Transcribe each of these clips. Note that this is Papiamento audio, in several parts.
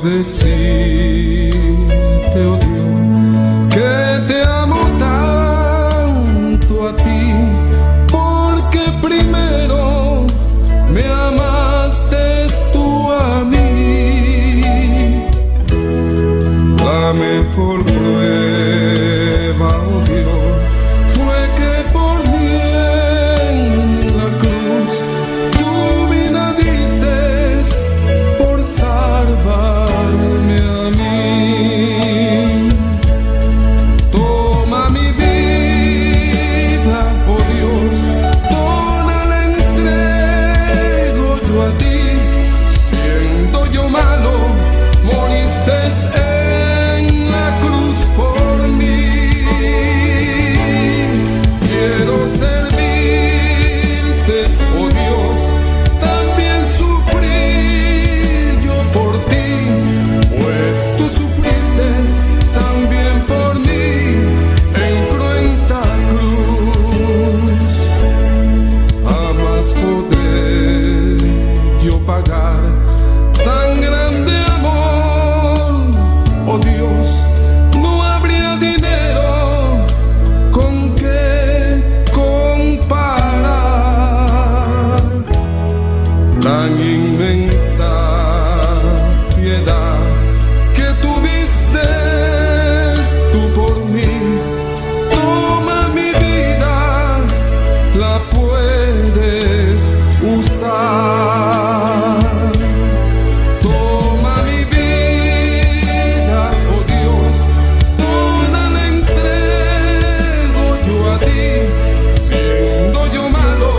Quiero decirte, oh Dios, que te amo tanto a ti, porque primero me amaste tú a mí. La mejor prueba, oh Dios, fue que por mí en la cruz tu vida diste por salvarme a mí. Toma mi vida, oh Dios, toda la entrego yo a ti. Siendo yo malo, moriste en la cruz por mí. Quiero servirte, oh Dios, también sufrir yo por ti, pues tú sufriste también por mí en cruenta cruz. Jamás podré yo pagar tan grande amor, oh Dios, no habría dinero con que comparar tan inmensa piedad que tuviste tú por mí. Toma mi vida, la puedes usar. Toma mi vida, oh Dios, toda la entrego yo a ti. Siendo yo malo,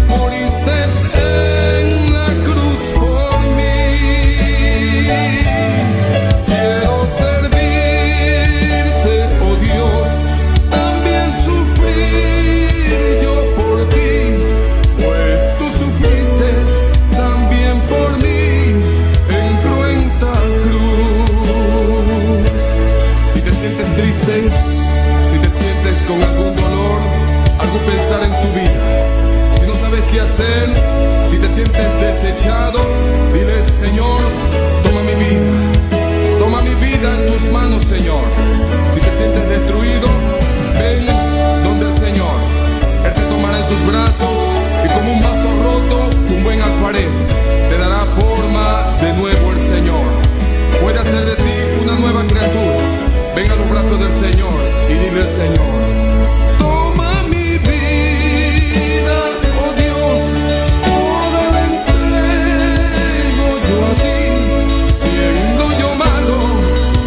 moriste en la cruz por mí. Quiero servirte, oh Dios, también sufrir yo por ti, pues tú sufriste también por mí en cruenta cruz. Si te sientes triste, si te sientes con algún dolor, algún pensar en tu vida, si no sabes qué hacer, si te sientes desechado, dile: Señor, toma mi vida. Toma mi vida en tus manos, Señor. Si te sientes destruido, ven donde el Señor. Él te tomará en sus brazos y, como un vaso roto, un buen alfarero, te dará forma de nuevo el Señor. Puede hacer de ti una nueva criatura. Ven a los brazos del Señor y dile al Señor: Toma mi vida, oh Dios, toda la entrego yo a ti. Siendo yo malo,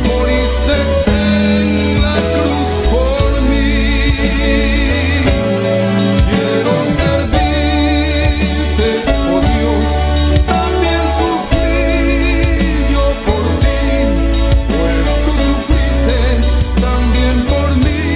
moriste en la cruz por mí. Quiero servirte, oh Dios, también sufrir yo por ti, pues tú sufriste también por mí.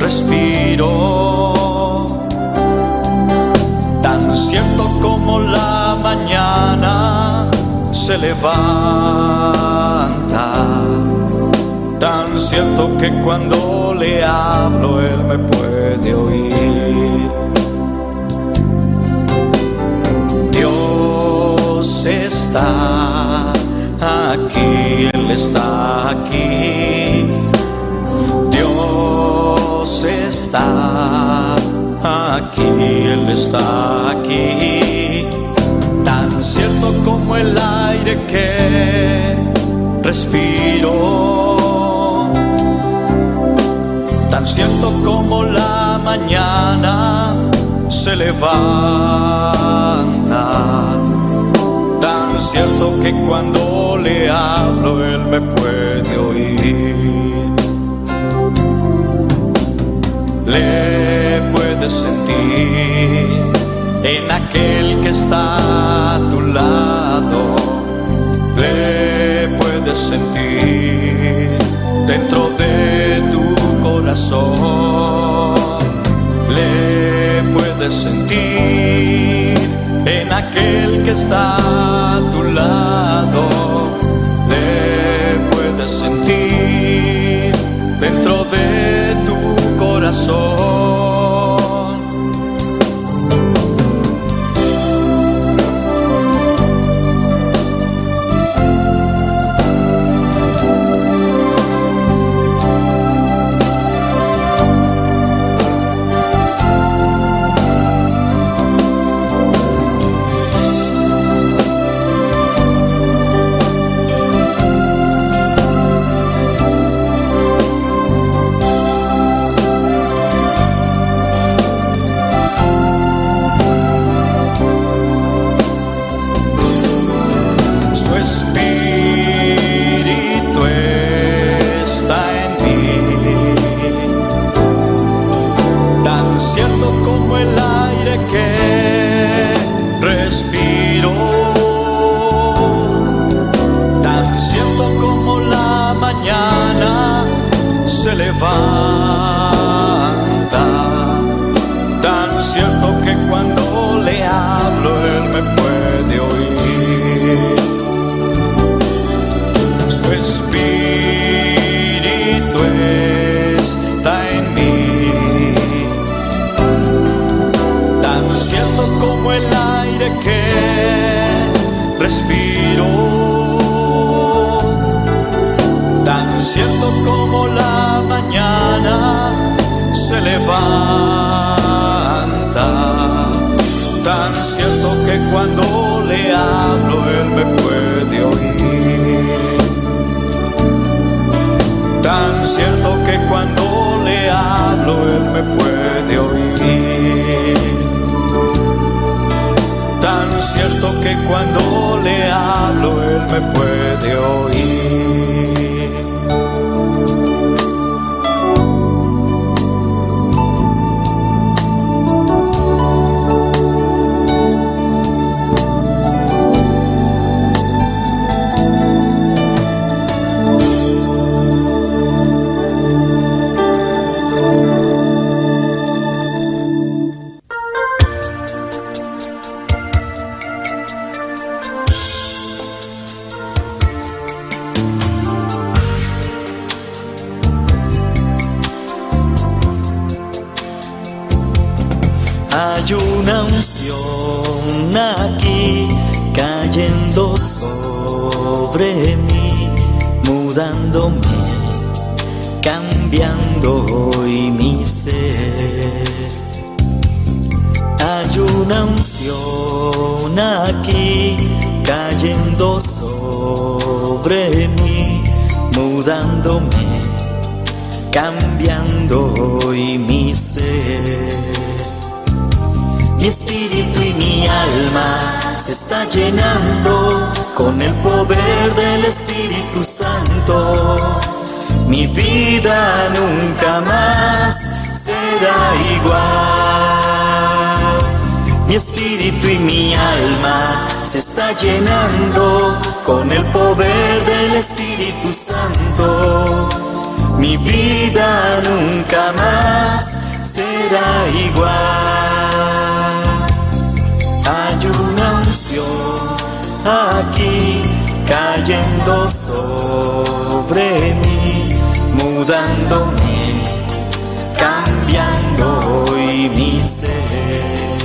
respiro. Tan cierto como la mañana se levanta, tan cierto que cuando le hablo él me puede oír. Dios está aquí, Él está aquí. Dios está aquí, Él está aquí. Tan cierto como el aire que respiro, tan cierto como la mañana se levanta, tan cierto que cuando le hablo él me puede oír. Le puedes sentir en aquel que está a tu lado, le puedes sentir dentro de tu corazón, le puedes sentir en aquel que está a tu lado, le puedes sentir dentro de tu corazón. Su espíritu está en mí, tan cierto como el aire que respiro, tan cierto como la mañana se levanta, tan cierto que cuando le hablo él me puede oír. Su espíritu está en mí, tan cierto como el aire que respiro, tan cierto como la mañana se levanta, tan cierto que cuando le hablo él me puede oír, tan cierto que cuando le hablo él me puede oír, tan cierto que cuando le hablo él me puede oír. Hay una unción aquí cayendo sobre mí, mudándome, cambiando hoy mi ser. Hay una unción aquí cayendo sobre mí, mudándome, cambiando hoy mi ser. Mi espíritu y mi alma se está llenando con el poder del Espíritu Santo. Mi vida nunca más será igual. Mi espíritu y mi alma se está llenando con el poder del Espíritu Santo. Mi vida nunca más igual. Hay una unción aquí cayendo sobre mí, mudándome, cambiando hoy mi ser.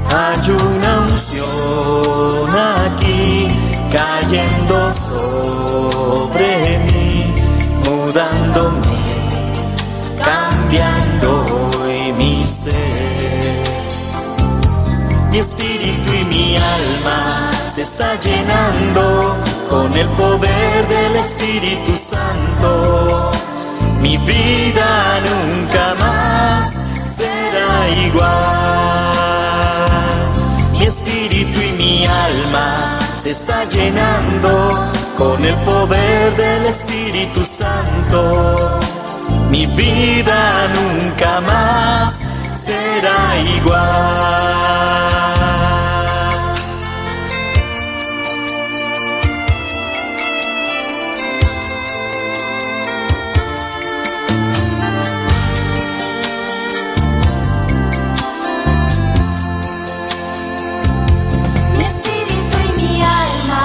Hay una unción aquí cayendo sobre mí, mudándome, cambiando hoy mi ser. Mi espíritu y mi alma se está llenando con el poder del Espíritu Santo. Mi vida nunca más será igual. Mi espíritu y mi alma se está llenando con el poder del Espíritu Santo. Mi vida nunca más será igual. Mi espíritu y mi alma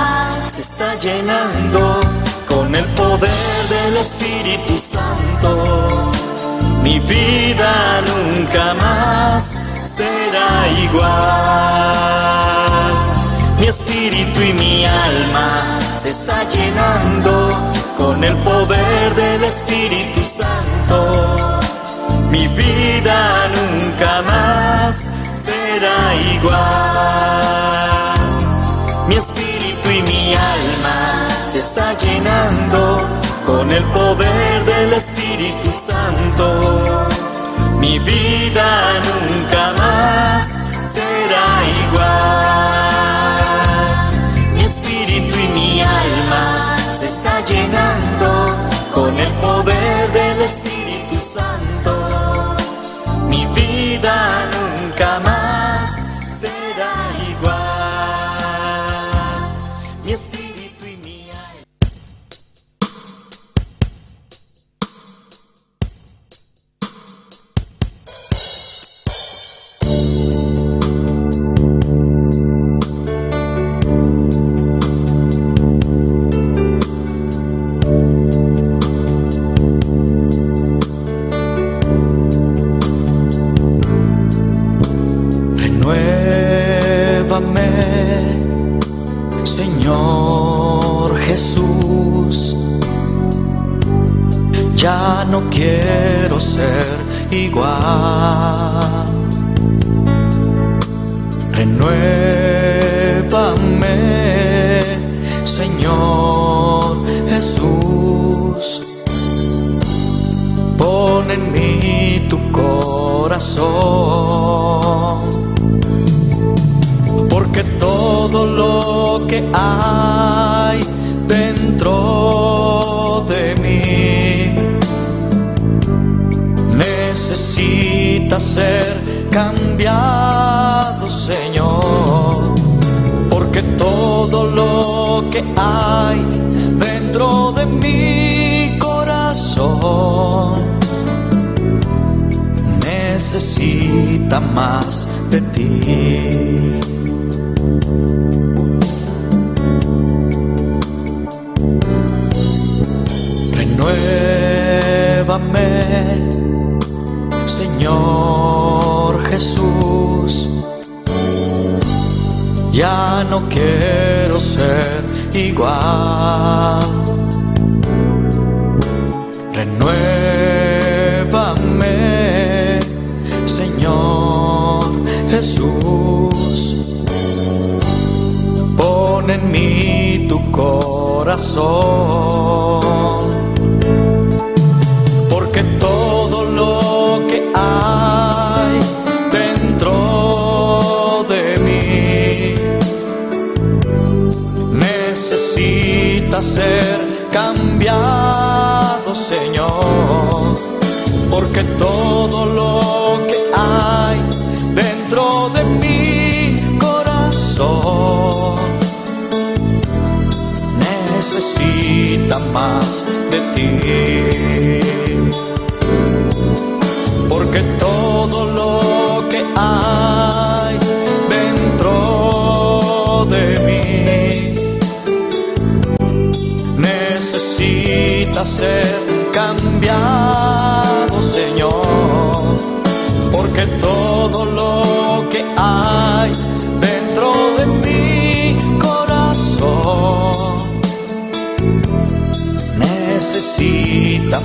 se está llenando con el poder del Espíritu Santo. Mi vida nunca más será igual. Mi espíritu y mi alma se está llenando con el poder del Espíritu Santo. Mi vida nunca más será igual. Mi espíritu y mi alma se está llenando con el poder del Espíritu Santo. Mi vida nunca más será igual. Mi espíritu y mi alma se está llenando con el poder del Espíritu Santo. Mi vida nunca más será igual. Mi espíritu y mi alma. Renuévame, Señor Jesús. Ya no quiero ser igual. Renuévame, Señor Jesús. Pon en mí tu corazón, porque todo lo que hay dentro de mí necesita ser cambiado, Señor, porque todo lo que hay dentro de mi corazón necesita más de ti. Renuévame, Señor Jesús. Ya no quiero ser igual. Renuévame, Señor Jesús. Pon en mí tu corazón, porque todo lo que hay dentro de mí necesita ser cambiado, Señor, porque todo lo que hay dentro de mi corazón necesita más de ti, porque todo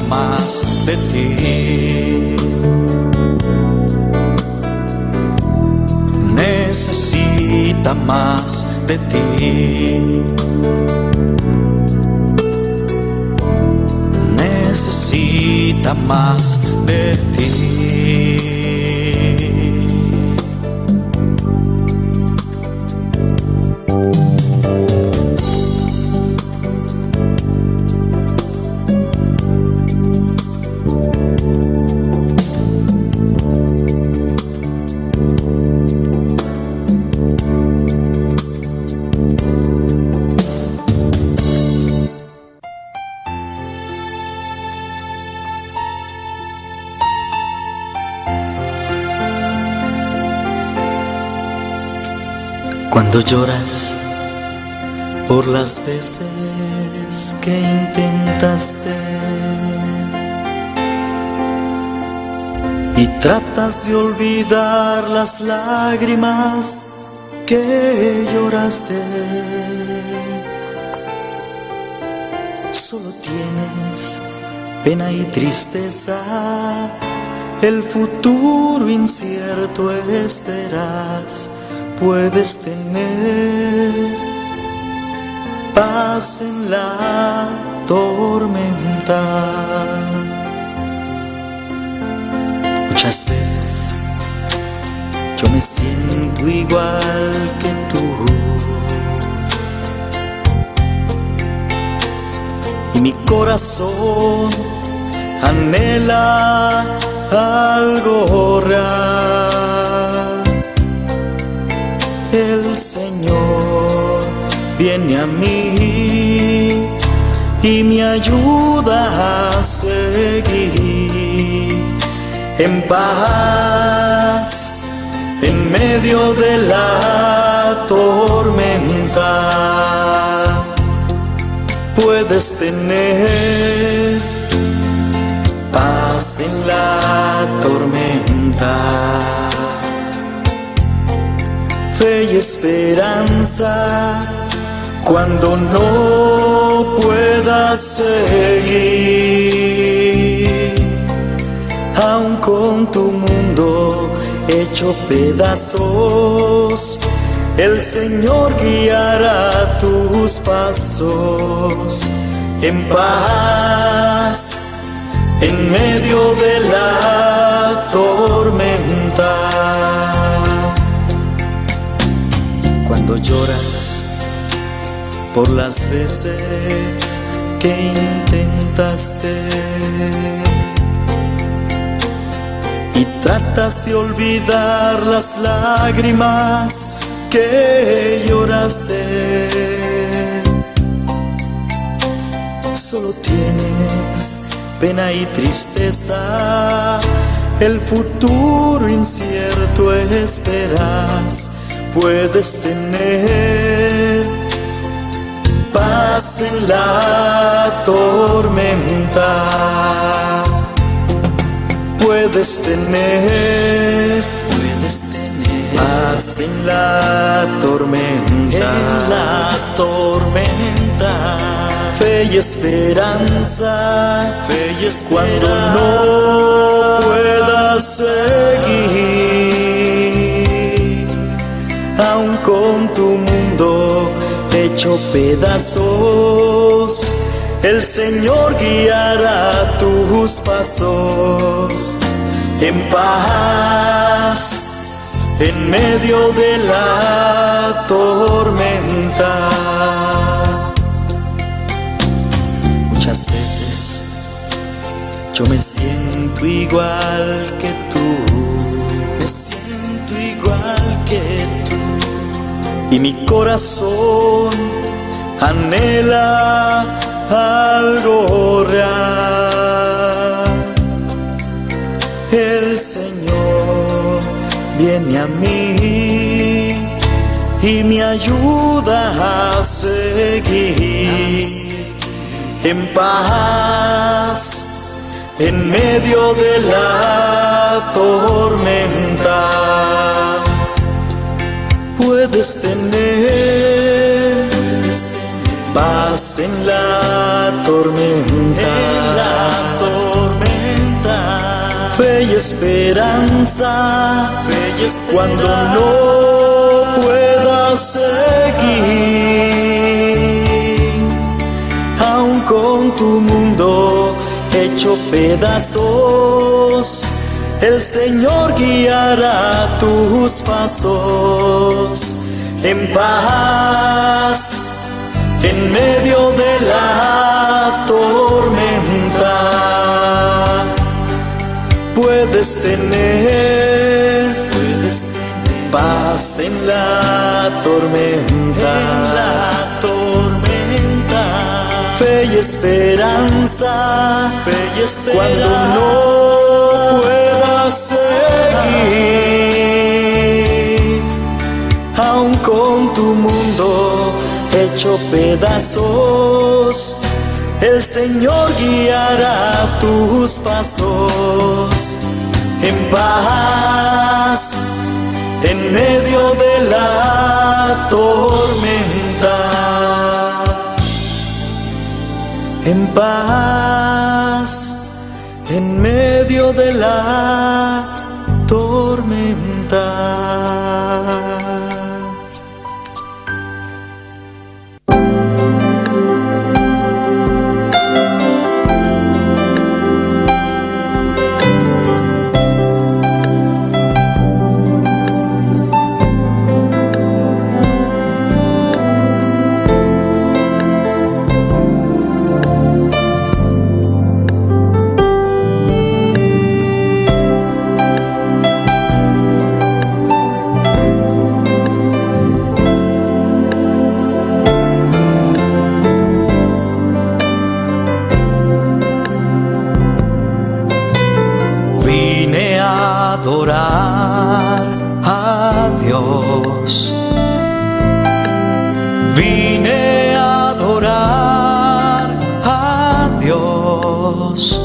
más de ti. Necesita más de ti. Necesita más de ti. Cuando lloras por las veces que intentaste y tratas de olvidar las lágrimas que lloraste, solo tienes pena y tristeza, el futuro incierto esperas. Puedes tener paz en la tormenta. Muchas veces yo me siento igual que tú. Y mi corazón anhela algo real. El Señor viene a mí y me ayuda a seguir en paz en medio de la tormenta. Puedes tener paz en la tormenta, fe y esperanza cuando no puedas seguir, aun con tu mundo hecho pedazos, el Señor guiará tus pasos en paz en medio de la tormenta. Cuando lloras por las veces que intentaste y tratas de olvidar las lágrimas que lloraste, solo tienes pena y tristeza, el futuro incierto esperas. Puedes tener paz en la tormenta. Puedes tener paz en la tormenta, en la tormenta. Fe y esperanza, cuando no puedas seguir, aun con tu mundo hecho pedazos, el Señor guiará tus pasos en paz en medio de la tormenta. Muchas veces yo me siento igual que tú, me siento igual que tú, y mi corazón anhela algo real. El Señor viene a mí y me ayuda a seguir en paz en medio de la tormenta. Puedes tener Paz en la tormenta, en la tormenta. Fe y esperanza, fe y esperanza. Cuando no puedas seguir, aun con tu mundo hecho pedazos, el Señor guiará tus pasos en paz en medio de la tormenta. Puedes tener, puedes tener paz en la tormenta, en la tormenta. Fe y esperanza, fe y esperanza. Cuando no puedas seguir, aun con tu mundo hecho pedazos, el Señor guiará tus pasos en paz en medio de la tormenta. En paz en medio de la tormenta. Vine a adorar a Dios. Vine a adorar a Dios.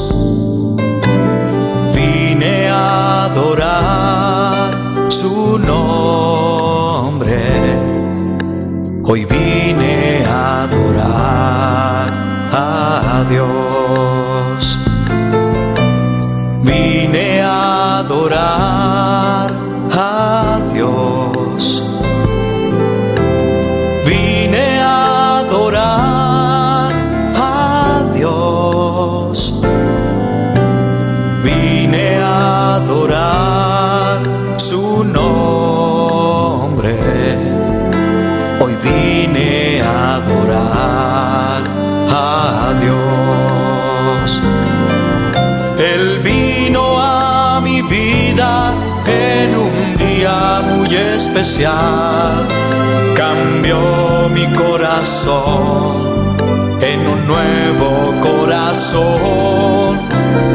Vine a adorar su nombre. Hoy vine a adorar a Dios. Vine a adorar a Dios. Vine a adorar a Dios. Vine a adorar su nombre. Hoy vine a adorar a Dios. Él vino a mi vida en un día muy especial. Cambió mi corazón en un nuevo corazón.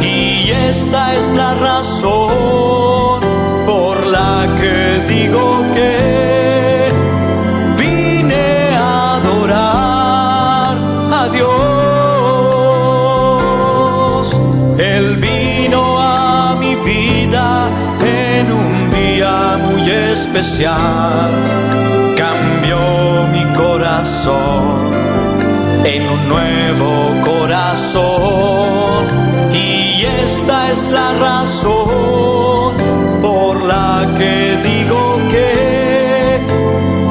Y esta es la razón por la que digo que vine a adorar a Dios. Él vino a mi vida en un día muy especial. Cambió mi corazón en un nuevo corazón. Y esta es la razón por la que digo que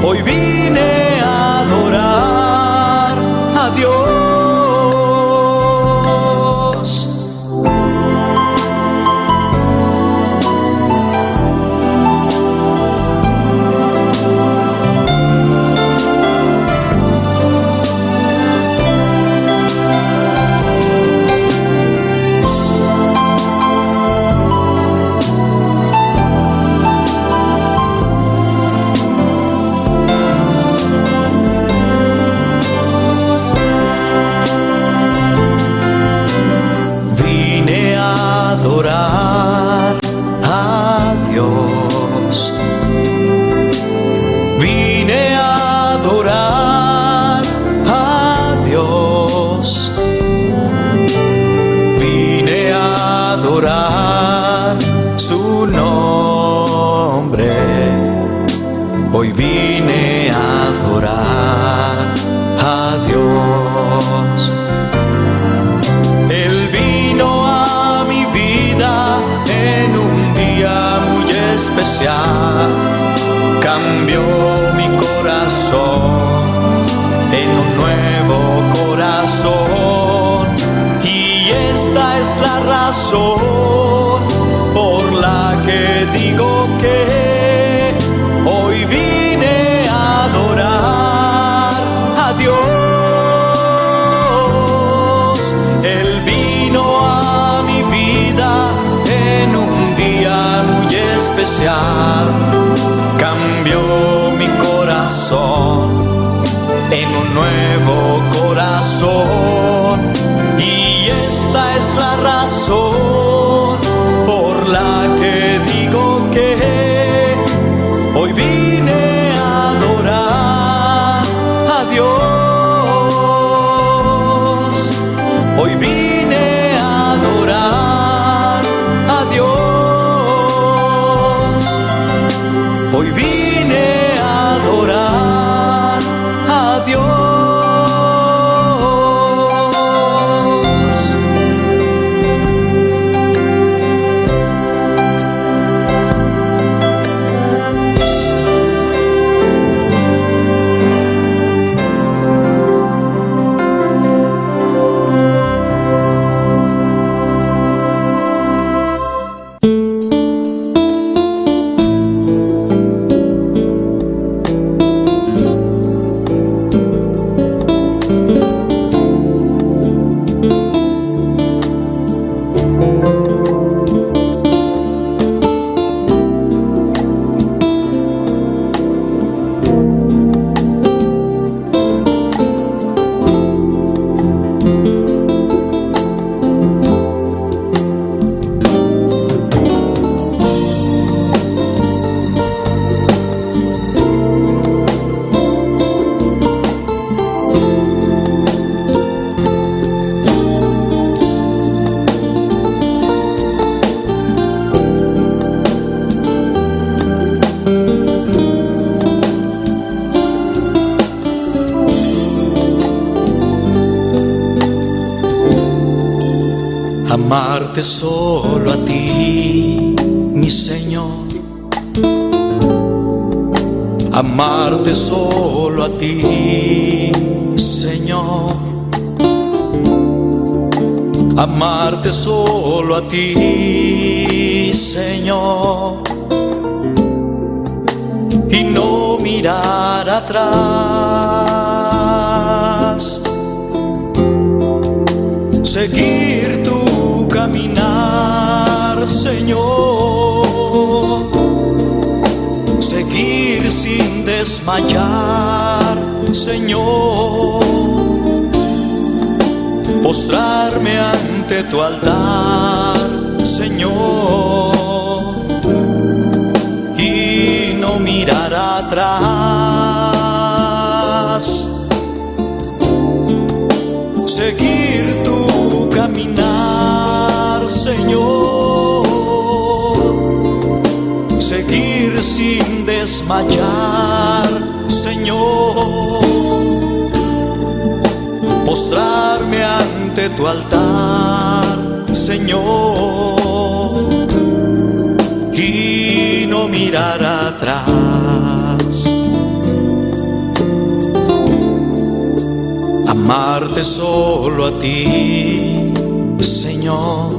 hoy vine a adorar a Dios. Vine a adorar a Dios. Vine a adorar a Dios. Vine a adorar su nombre. Hoy vine a adorar a Dios. Dios. Él vino a mi vida en un día muy especial. Cambió mi corazón en un nuevo corazón. Y esta es la razón por la que digo que hoy vine a adorar a Dios. Él vino a mi vida en un día muy especial. Cambió mi corazón en un nuevo corazón. Y esta es la razón por la que digo que hoy vine a adorar a Dios. Hoy vine a adorar a Dios. Hoy vine a adorar a Dios. Amarte solo a ti, mi Señor. Amarte solo a ti, Señor. Amarte solo a ti, Señor. Y no mirar atrás. Seguir tu caminar, Señor. Seguir sin desmayar, Señor. Postrarme ante tu altar, Señor. Y no mirar atrás. Seguir tu caminar, Señor. Seguir sin desmayar, Señor. Postrarme ante tu altar, Señor. Y no mirar atrás. Amarte solo a ti, Señor.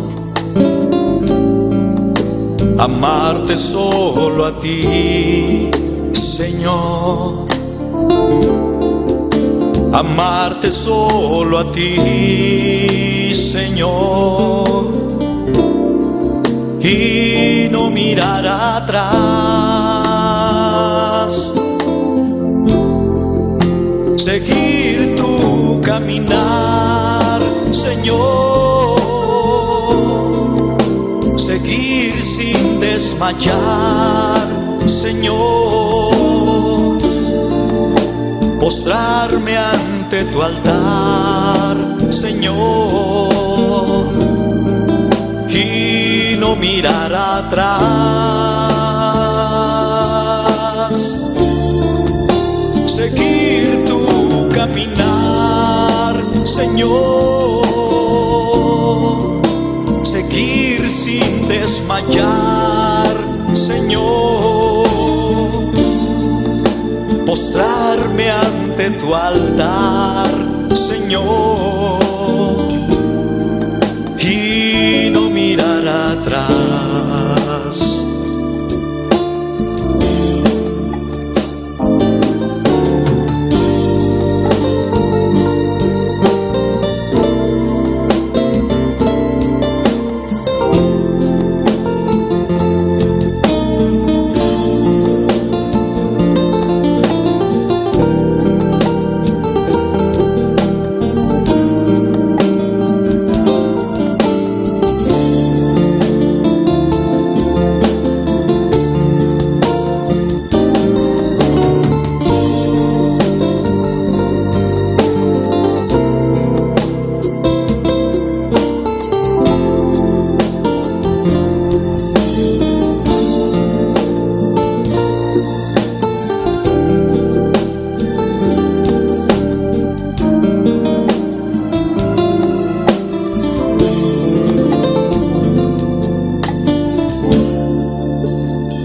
Amarte solo a ti, Señor. Amarte solo a ti, Señor. Y no mirar atrás. Seguir tu caminar, Señor. Seguir sin desmayar, Señor. Postrarme ante tu altar, Señor. Y no mirar atrás. Seguir tu caminar, Señor. Seguir sin desmayar, Señor. Postrarme ante tu altar, Señor. Y no mirar atrás.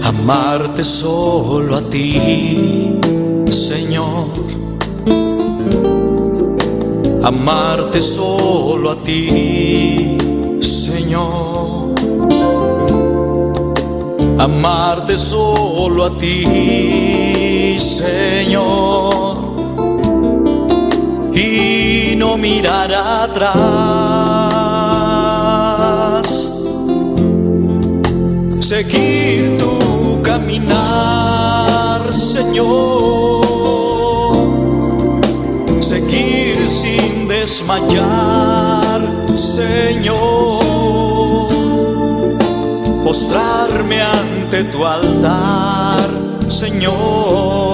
Amarte solo a ti, Señor. Amarte solo a ti, Señor. Amarte solo a ti, Señor. Y no mirar atrás. Seguir tu caminar, Señor. Seguir sin desmayar, Señor. Postrarme ante tu altar, Señor.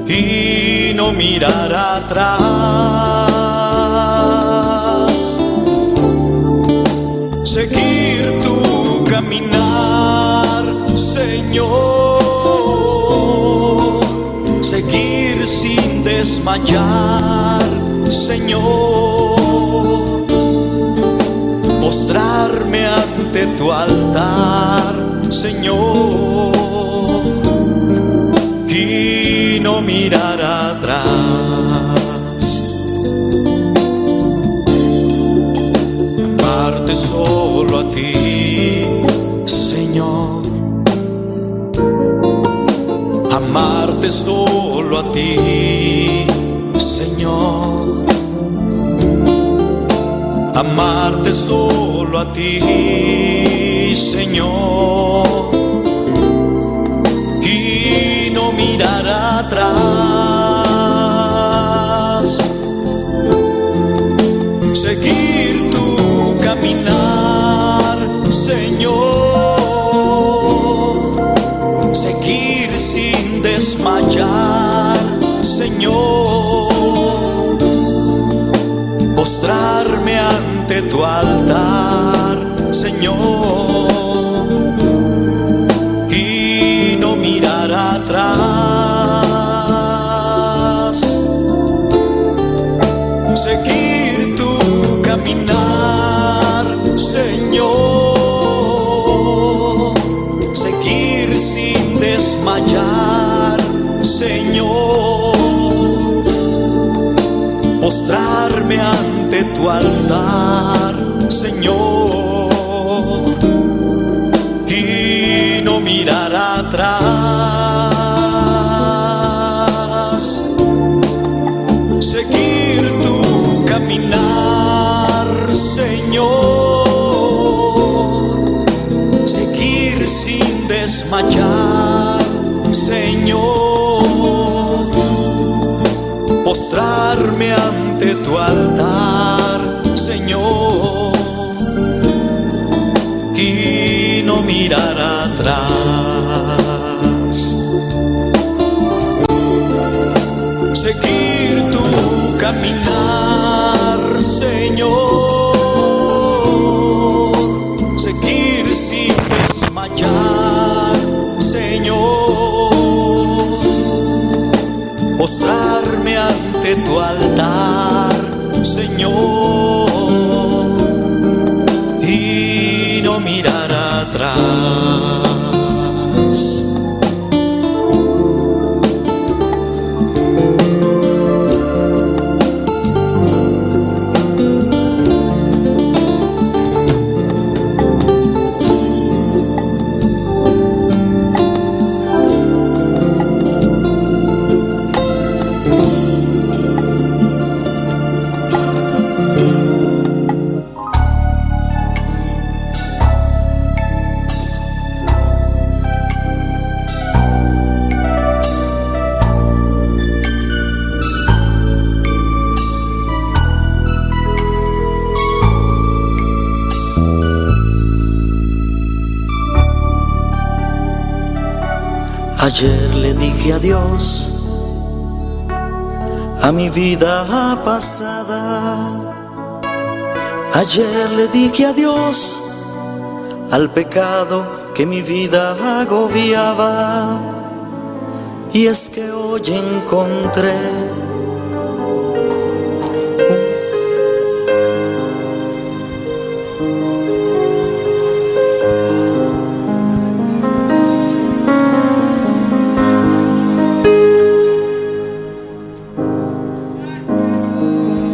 Y no mirar atrás. Seguir tu caminar, Señor. Seguir sin desmayar, Señor. Postrarme ante tu altar, Señor. Y no mirar atrás. Amarte solo a ti, Señor. Amarte solo a ti, Señor. Amarte solo a ti, Señor. Y no mirar atrás. Seguir tu caminar, Señor. Seguir sin desmayar, Señor. Postrarme ante tu altar, Señor. Y no mirar atrás. Seguir tu caminar, Señor. Seguir sin desmayar, Señor. Postrarme ante tu altar, Señor. Y no mirar atrás. Seguir tu caminar, Señor. Seguir sin desmayar, Señor. Postrarme ante tu altar, Señor. Y no mirar atrás. Seguir tu caminar, Señor. Seguir sin desmayar, Señor. Postrarme ante tu altar. no mirar atrás. Ayer le dije adiós a mi vida pasada. Ayer le dije adiós al pecado que mi vida agobiaba. Y es que hoy encontré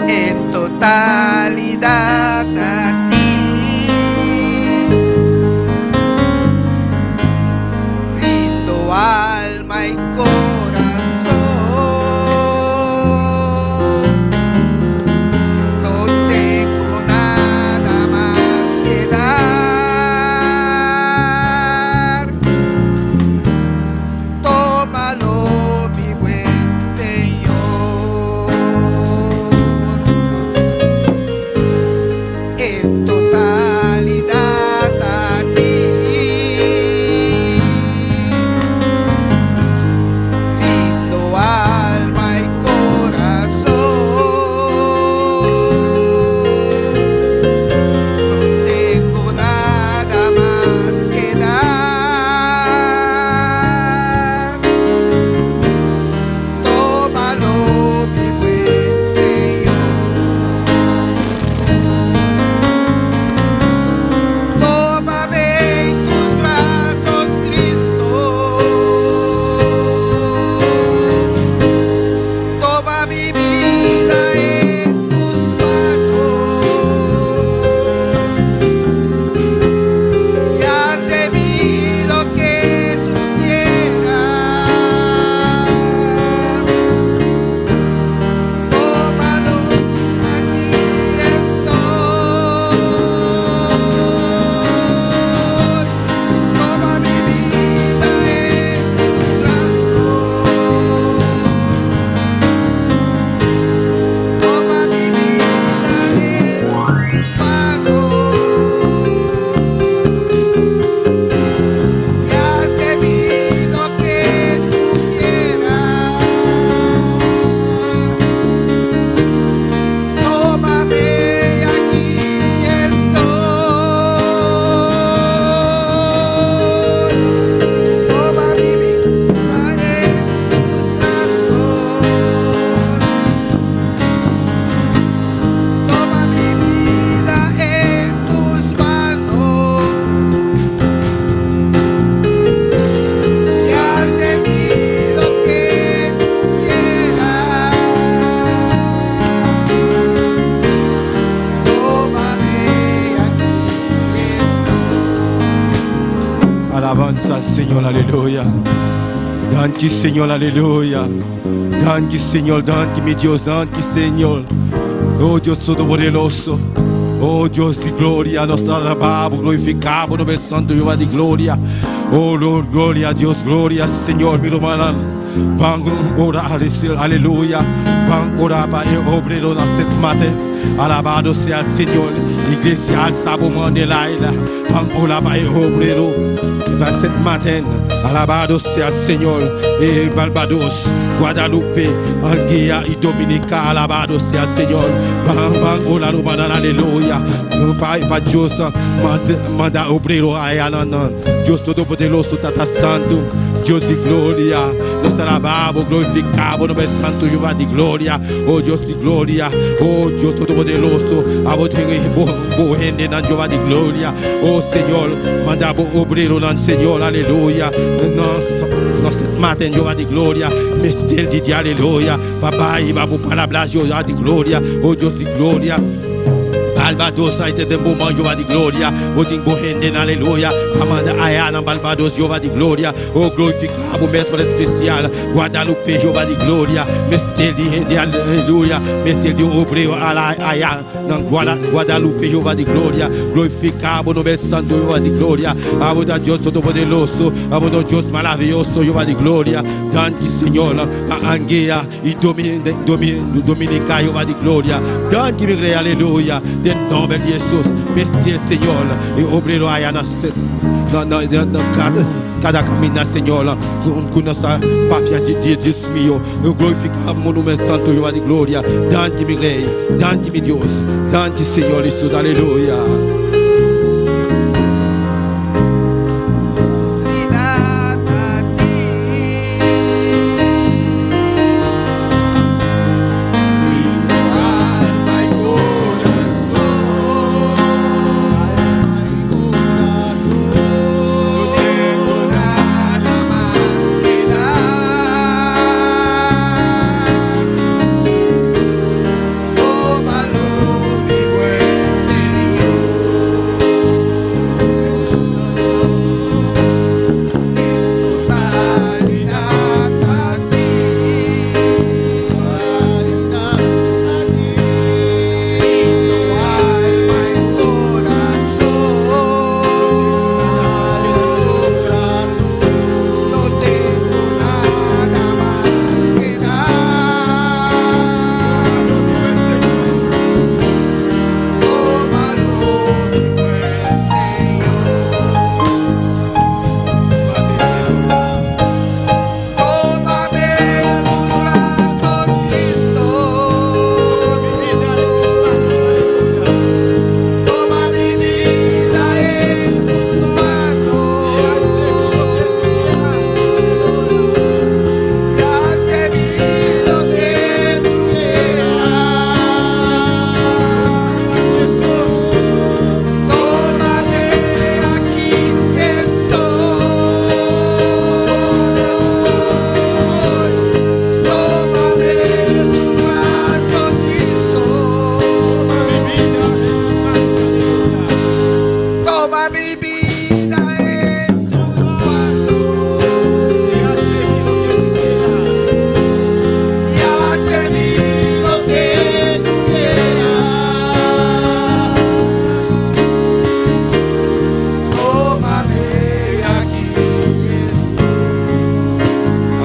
En totalidad a ti. Rindo alma y corazón. No tengo nada más que dar. Tómalo, mi buen Señor. En totalidad a ti. Rindo alma y corazón. No tengo nada más que dar. Tómalo, mi buen Señor. Tómame en tus brazos, Cristo. Toma mi vida en tus manos. Y haz de mí lo que tú quieras. Tómalo, aquí estoy. Toma mi vida en tus brazos. Toma mi vida en tus manos. Y haz de mí lo que tú quieras. Tómame, aquí estoy. Toma mi vida en tus brazos. Toma mi vida en tus manos. Y haz de mí lo que tú quieras. Tómame, aquí estoy. Alabanza al Señor, aleluya. Danki Señor, aleluya. Danki Señor, danki mi Dios, danki Señor. Oh Dios Todopoderoso. Oh Dios de gloria, nos alabamos, glorificamos, nombre santo, Jehová de gloria. Oh Lord, gloria a Dios, gloria Señor, mi hermana. Ban ora, aleluya. Ban ora pa e obrero na Sint Maarten. Alabado sea el Señor. Iglesia alza de la Ban ora pa e obrero. Pa Sint Maarten. Alabado sea el Señor. Barbados, Guadalupe, Anguilla y Dominica. Alabado sea el Señor. Ban, ban, ora, hermana, aleluya. Pa, pa Dios, manda, manda obrero allá, no, no. Dios Todopoderoso, Tata Santo. Dios di gloria, nos ta alabá Bo, glorifiká Bo nomber santu, Jehová di gloria, o Dios di gloria, o Dios todopoderoso, abo tin e bo bo hendenan, Jehová di gloria, o Señor, manda Bo obreronan, Señor, aleluya, nos nos ta maten, Jehová di gloria, mester di di aleluya, pa bai hiba Bo palabra, Jehová di gloria, o Dios di gloria. Barbados ai te den bo man, Jehová di gloria. Bo tin bo hendenan, aleluya, pa manda aya na Barbados, Jehová di gloria. O glorifiká bo mes manera spesial, Guadalupe, Jehová di gloria. Mester di hende, aleluya, mester di un obrero ala aya na Guadalupe, Jehová di gloria. Glorifiká bo nomber santu, Jehová di gloria. Abo ta Dios Todopoderoso, abo ta Dios maravioso, Jehová di gloria. Danki, Señor, pa Anguilla. Y Dominica Jehová di gloria. Danki mi rey aleluya. Den nomber di Jesus. Mester Señor. E obrero aya na na na na cada cada camina Señor. Cu nos a papia di di Dios mío. Eu glorifica mo nombre santo Jehová di gloria. Danki mi rey. Danki mi Dios. Danki Señor Jesus aleluya.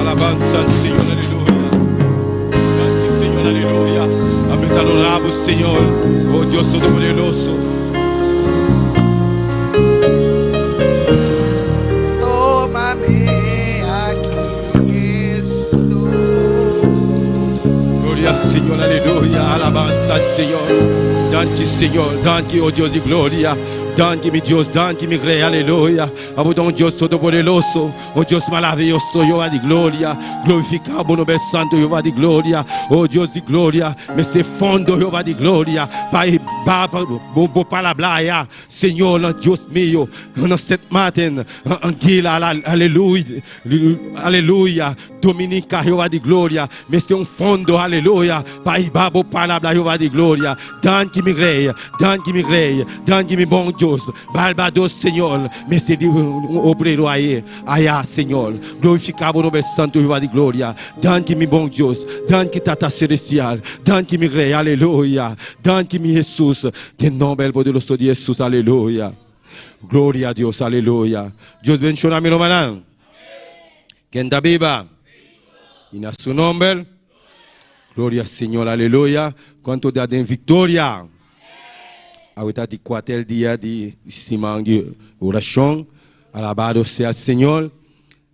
Alabanza al Señor, aleluya. Danki, Señor, aleluya. Ami ta adorá bo, Señor, oh Dios Todopoderoso. Tómame aquí estoy. Gloria al Señor, aleluya. Alabanza al Señor. Danki, Señor. Danki, oh Dios di gloria. Danki, mi Dios. Danki, mi Rey. Aleluya. Abo ta un Dios Todopoderoso. Oh Dios maravioso, Jehová di gloria, glorifica bo nomber santo, Jehová di gloria. Oh Dios di gloria, mester fondo, Jehová di gloria, pa e ba bo bo palabra ya, Señor, Dios mio, na Sint Maarten, Anguilla, aleluya, aleluya, Dominica, Jehová di gloria, mester un fondo, aleluya, pa e ba bo palabra, Jehová di gloria. Danki mi Rey, danki mi Rey, danki mi bon Dios. Barbados, Señor, mester di un obrero aye, aya, Señor. Glorifica bo nomber santo, Jehová di gloria. Danki, mi bon Dios. Danki, Tata Celestial. Danki, mi Rey. Aleluya. Danki, mi Jesus. Den nomber poderoso di Jesus. Aleluya. Gloria a Dios. Aleluya. Dios bendiciona mi rumannan. Ken ta biba? Y na su nomber. Gloria al Señor. Aleluya. Cuanto da den victoria? Awe ta di kuater dia di siman di orashon. Alabado sea el Señor.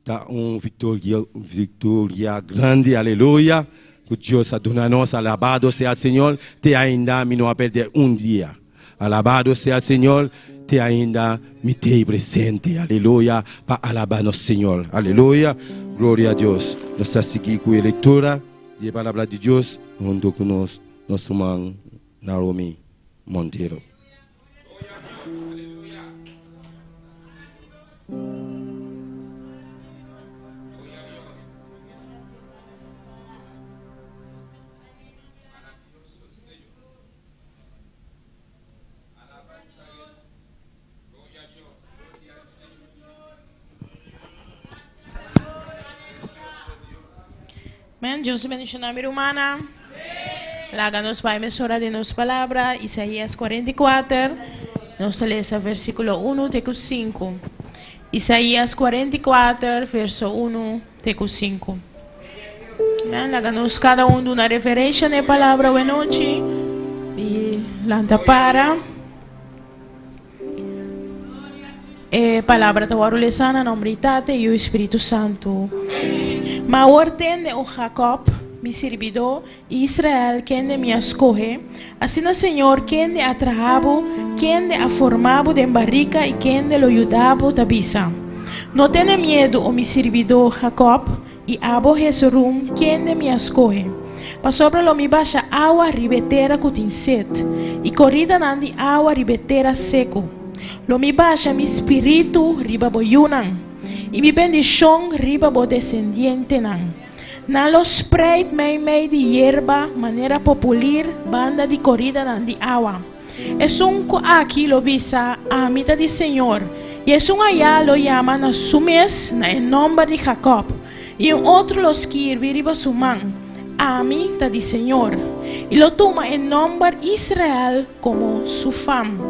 Ta un victoria, victoria grandi, aleluya, ku Dios a duna nos. Alabado sea el Señor. Te ainda mi no a perde un dia. Alabado sea el Señor. Te ainda mi t'ei presente, aleluya, pa alabá nos Señor. Aleluya, gloria a Dios. Nos ta sigui ku e lektura di e Palabra di Dios huntu ku nos, nos ruman Naomi Montero. Men, Dios bendiciona mi rumana. Laga nos bai mesora di nos palabra, Isaías 44, nos ta lesa versículo 1 te ku 5. Isaías 44, verso 1 te ku 5. Men, laga nos kada un duna reverencia na e palabra awe nochi i lanta para. E palabra ta wòrdu lesá na nòmber di Tata, Yu i Spiritu Santu. Ma awor tende, o Jakòb, mi sirbidó, i Israel, kende mi a skohe, asina Señor, kende a traha bo, kende a forma bo den barika i kende lo yuda bo, ta bisa, No tene miedu, o mi sirbidó Jakòb, I abo, Jesurun, kende mi a skohe, pasobra lo mi basha awa riba e tera ku tin set, i koridanan di awa riba e tera seku. Lo mi basha mi spiritu riba bo yunan, i mi bendishon riba bo desendientenan. Nan lo spreit meimei di yerba manera populir banda di koridanan di awa. Esun ku aki lo bisa, Ami ta di Señor, i esun ayá lo yama na su mes na e nòmber di Jakòb, i un otro lo skirbi riba su man, Ami ta di Señor, i lo tuma e nòmber Israel komo su fam.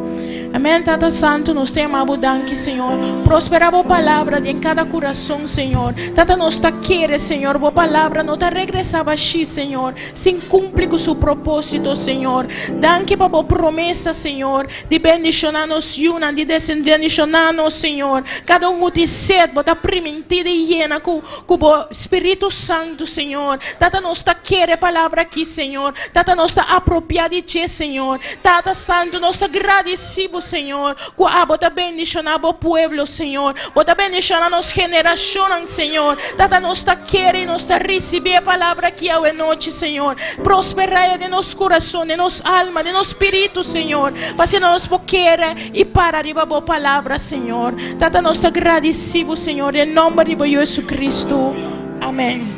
Amèn, Tata Santu, nos ta yama Bo danki, Señor. Prosperá Bo palabra den kada kurason, Señor. Tata, nos ta kere, Señor, Bo palabra no ta regresá bashí, Señor. Sin cumpli cu su proposito, Señor. Danki pa bo promesa, Señor, di bendiciona nos yunan, di bendiciona nos, Señor. Cada un cu tin sed, bo ta priminti di yena cu, cu bo Spiritu Santu, Señor. Tata, nos ta kere e palabra aki, Señor. Tata, nos ta apropia di dje, Señor. Tata Santu, nos ta gradici bo, Señor, cu abo ta bendiciona bo pueblo, Señor. Bo ta bendiciona nos generacionnan, Señor. Tata, nos ta kere y nos ta ricibi e palabra aki awe nochi, Señor. Prospera e den nos curason, den nos alma, den nos spiritu, Señor. Pa asina nos por kere y para riba Bo palabra, Señor. Tata, nos ta gradici Bo, Señor, den nomber di Bo Yu Jesucristo. Amen.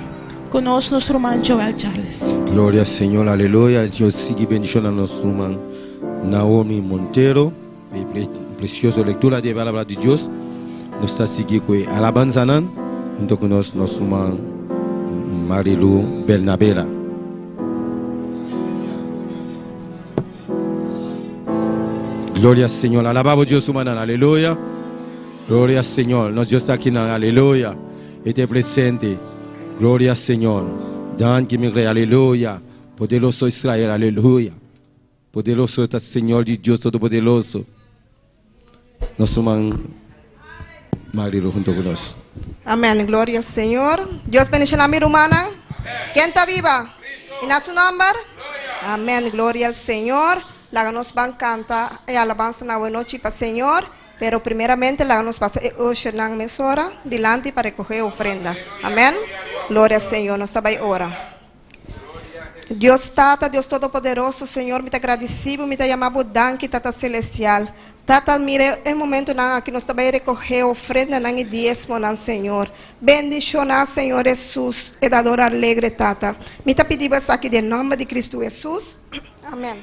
Cu nos, nos ruman Joel Charles. Gloria al Señor, aleluya. Dios sigui bendiciona nos ruman Naomi Montero. E precioso lectura di e palabra di Dios. Nos ta sigui cu e alabanzanan hunto cu nos nos ruman Marilu Bernabela. Gloria al Señor. Alababo Dios rumannan. Aleluya. Gloria al Señor. Nos Dios ta aki nan. Aleluya. E ta presente. Gloria al Señor. Danki mi Rey. Aleluya. Poderoso Israel. Aleluya. Poderoso ta Señor di Dios Todopoderoso. Nos ruman Marilu hunto cu nos. Amen gloria al Señor. Dios bendiciona mi rumannan. Ken ta biba? Y na su nomber? Amen gloria al Señor. Laga nos ban canta e alabanza na awe nochi pa Señor. Pero primeramente laga nos pasa e ushernan mesora dilanti pa recoge e ofrenda. Amen gloria al Señor. Nos ta bay ora. Dios Tata, Dios Todopoderoso, Señor, mi ta gradisí Bo, mi ta yama Bo danki, Tata Celestial. Tata, mira e momentonan aki nos ta bai recoge ofrendanan y diesmonan, Señor. Bendiciona, Señor Hesus, e dador alegre, Tata. Mi ta pidi Bo esaki den nomber di Cristo Hesus. Amen.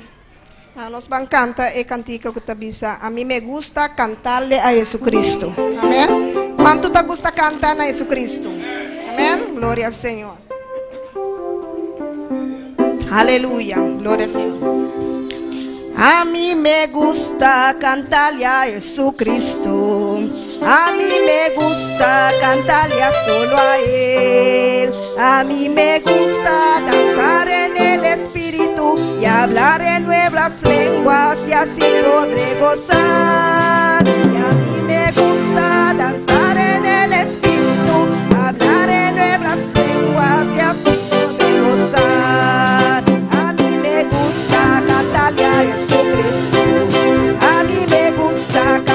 Nan nos ban canta e cantica cu ta bisa, A mi me gusta cantarle a Jesucristo. Amen. Cuanto ta gusta canta na Jesucristo? Amen. Gloria al Señor. Aleluya. Gloria al Señor. A mi me gusta cantarle a Jesucristo. A mí me gusta cantarle a solo a Él. A mí me gusta danzar en el Espíritu y hablar en nuevas lenguas y así podré gozar. Y a mí me gusta danzar en el Espíritu, hablar en nuevas lenguas y así podré gozar. A mí me gusta cantarle a Jesucristo. A mí me gusta cantarle.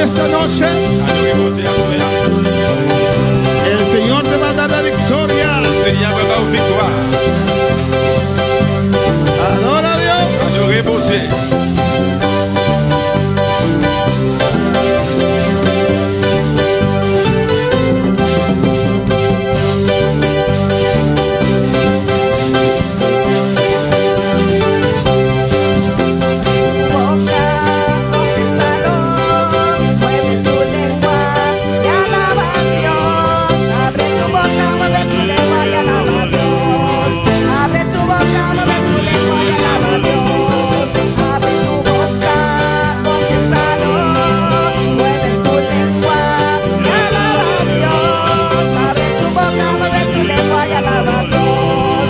esta noche. Adore Bondye aswè a. El Señor te va a dar la victoria. Senyè a pral ba ou viktwa. Adora a Dios. Adore Bondye. Boca, confiésalo, mueve tu lengua y alaba a Dios. Abre tu boca, mueve tu lengua y alaba a Dios. Abre tu boca, mueve tu lengua y alaba a Dios. Abre tu boca, confiésalo, mueve tu lengua y alaba a Dios. Abre tu boca, mueve tu lengua y alaba a Dios.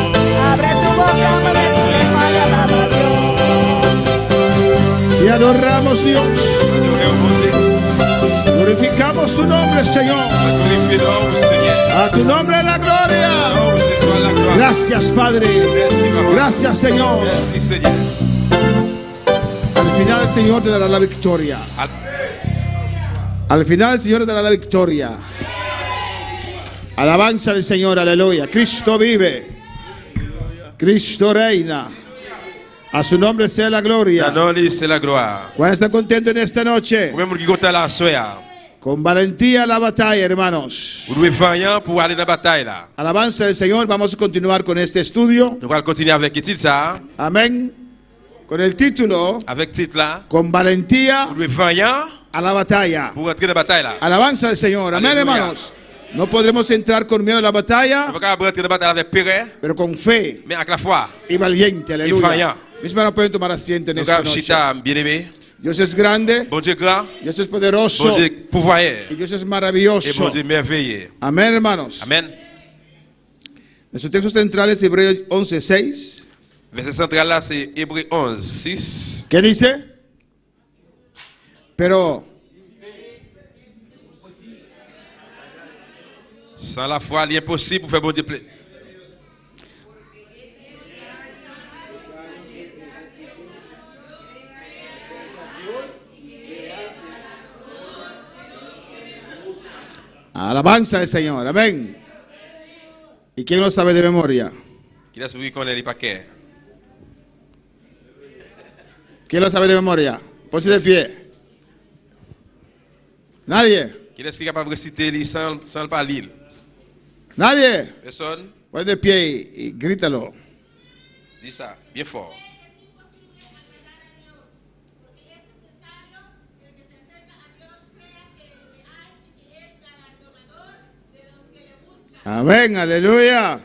Abre tu boca, mueve tu lengua y alaba a Dios. Te adoramos, Dios. Adore ou Bondye. Glorificamos tu nombre, Señor. N glorifye non ou Senyè. A tu nombre la gloria. Non ou se swa laglwa. Gracias, Padre. Mèsi Papa. Gracias, Señor. Mèsi Senyè. Al final el Señor te dará la victoria. Al Al final el Señor te dará la victoria. Alabanza al Señor, aleluya. Cristo vive. Cristo reina. A su nombre sea la gloria. Nan non li se laglwa. ¿Cuántos están contentos en esta noche? Konbyen moun ki kontan la aswè a? Con valentía a la batalla, hermanos. Ou dwe vanyan pou ale nan batay la. Alabanza al Señor. Vamos a continuar con este estudio. Nou pral kontinye avèk etid sa a, Amén. Con el título avèk tit la, Con valentía Ou dwe vanyan a la batalla. pou rantre nan batay la. Alabanza al Señor. Amén, Aleluya. hermanos. No podremos entrar con miedo a la batalla, Nou pa kapab rantre nan batay la avèk perè, pero con fe men ak lafwa. y valiente. Aleluya. valiant. Mis hermanos pueden tomar asiento en Nou esta kapab noche. chita, byeneme. Dios es grande, Bondye gran, Dios es poderoso Bondye pouvwayè, y Dios es e maravilloso. Bondye mèveye. Amén, hermanos. Amèn. Nuestro texto central es Hebreos 11:6. Vèsè santral la se Ebre 11, 6. ¿Qué dice? Pero San lafwa, li enposib pou fè Bondye ple. Alabanza al Señor, amén. ¿Y quién lo sabe de memoria? Kilès moun ki konnen li pa kè? ¿Quién lo sabe de memoria? Ponse de pie. Nadie, Kilès ki kapab resite li sanl sanl pa lil? nadie. Pèsòn? Ponte de pie y, y grítalo. Di sa byen fò. Amén, aleluya.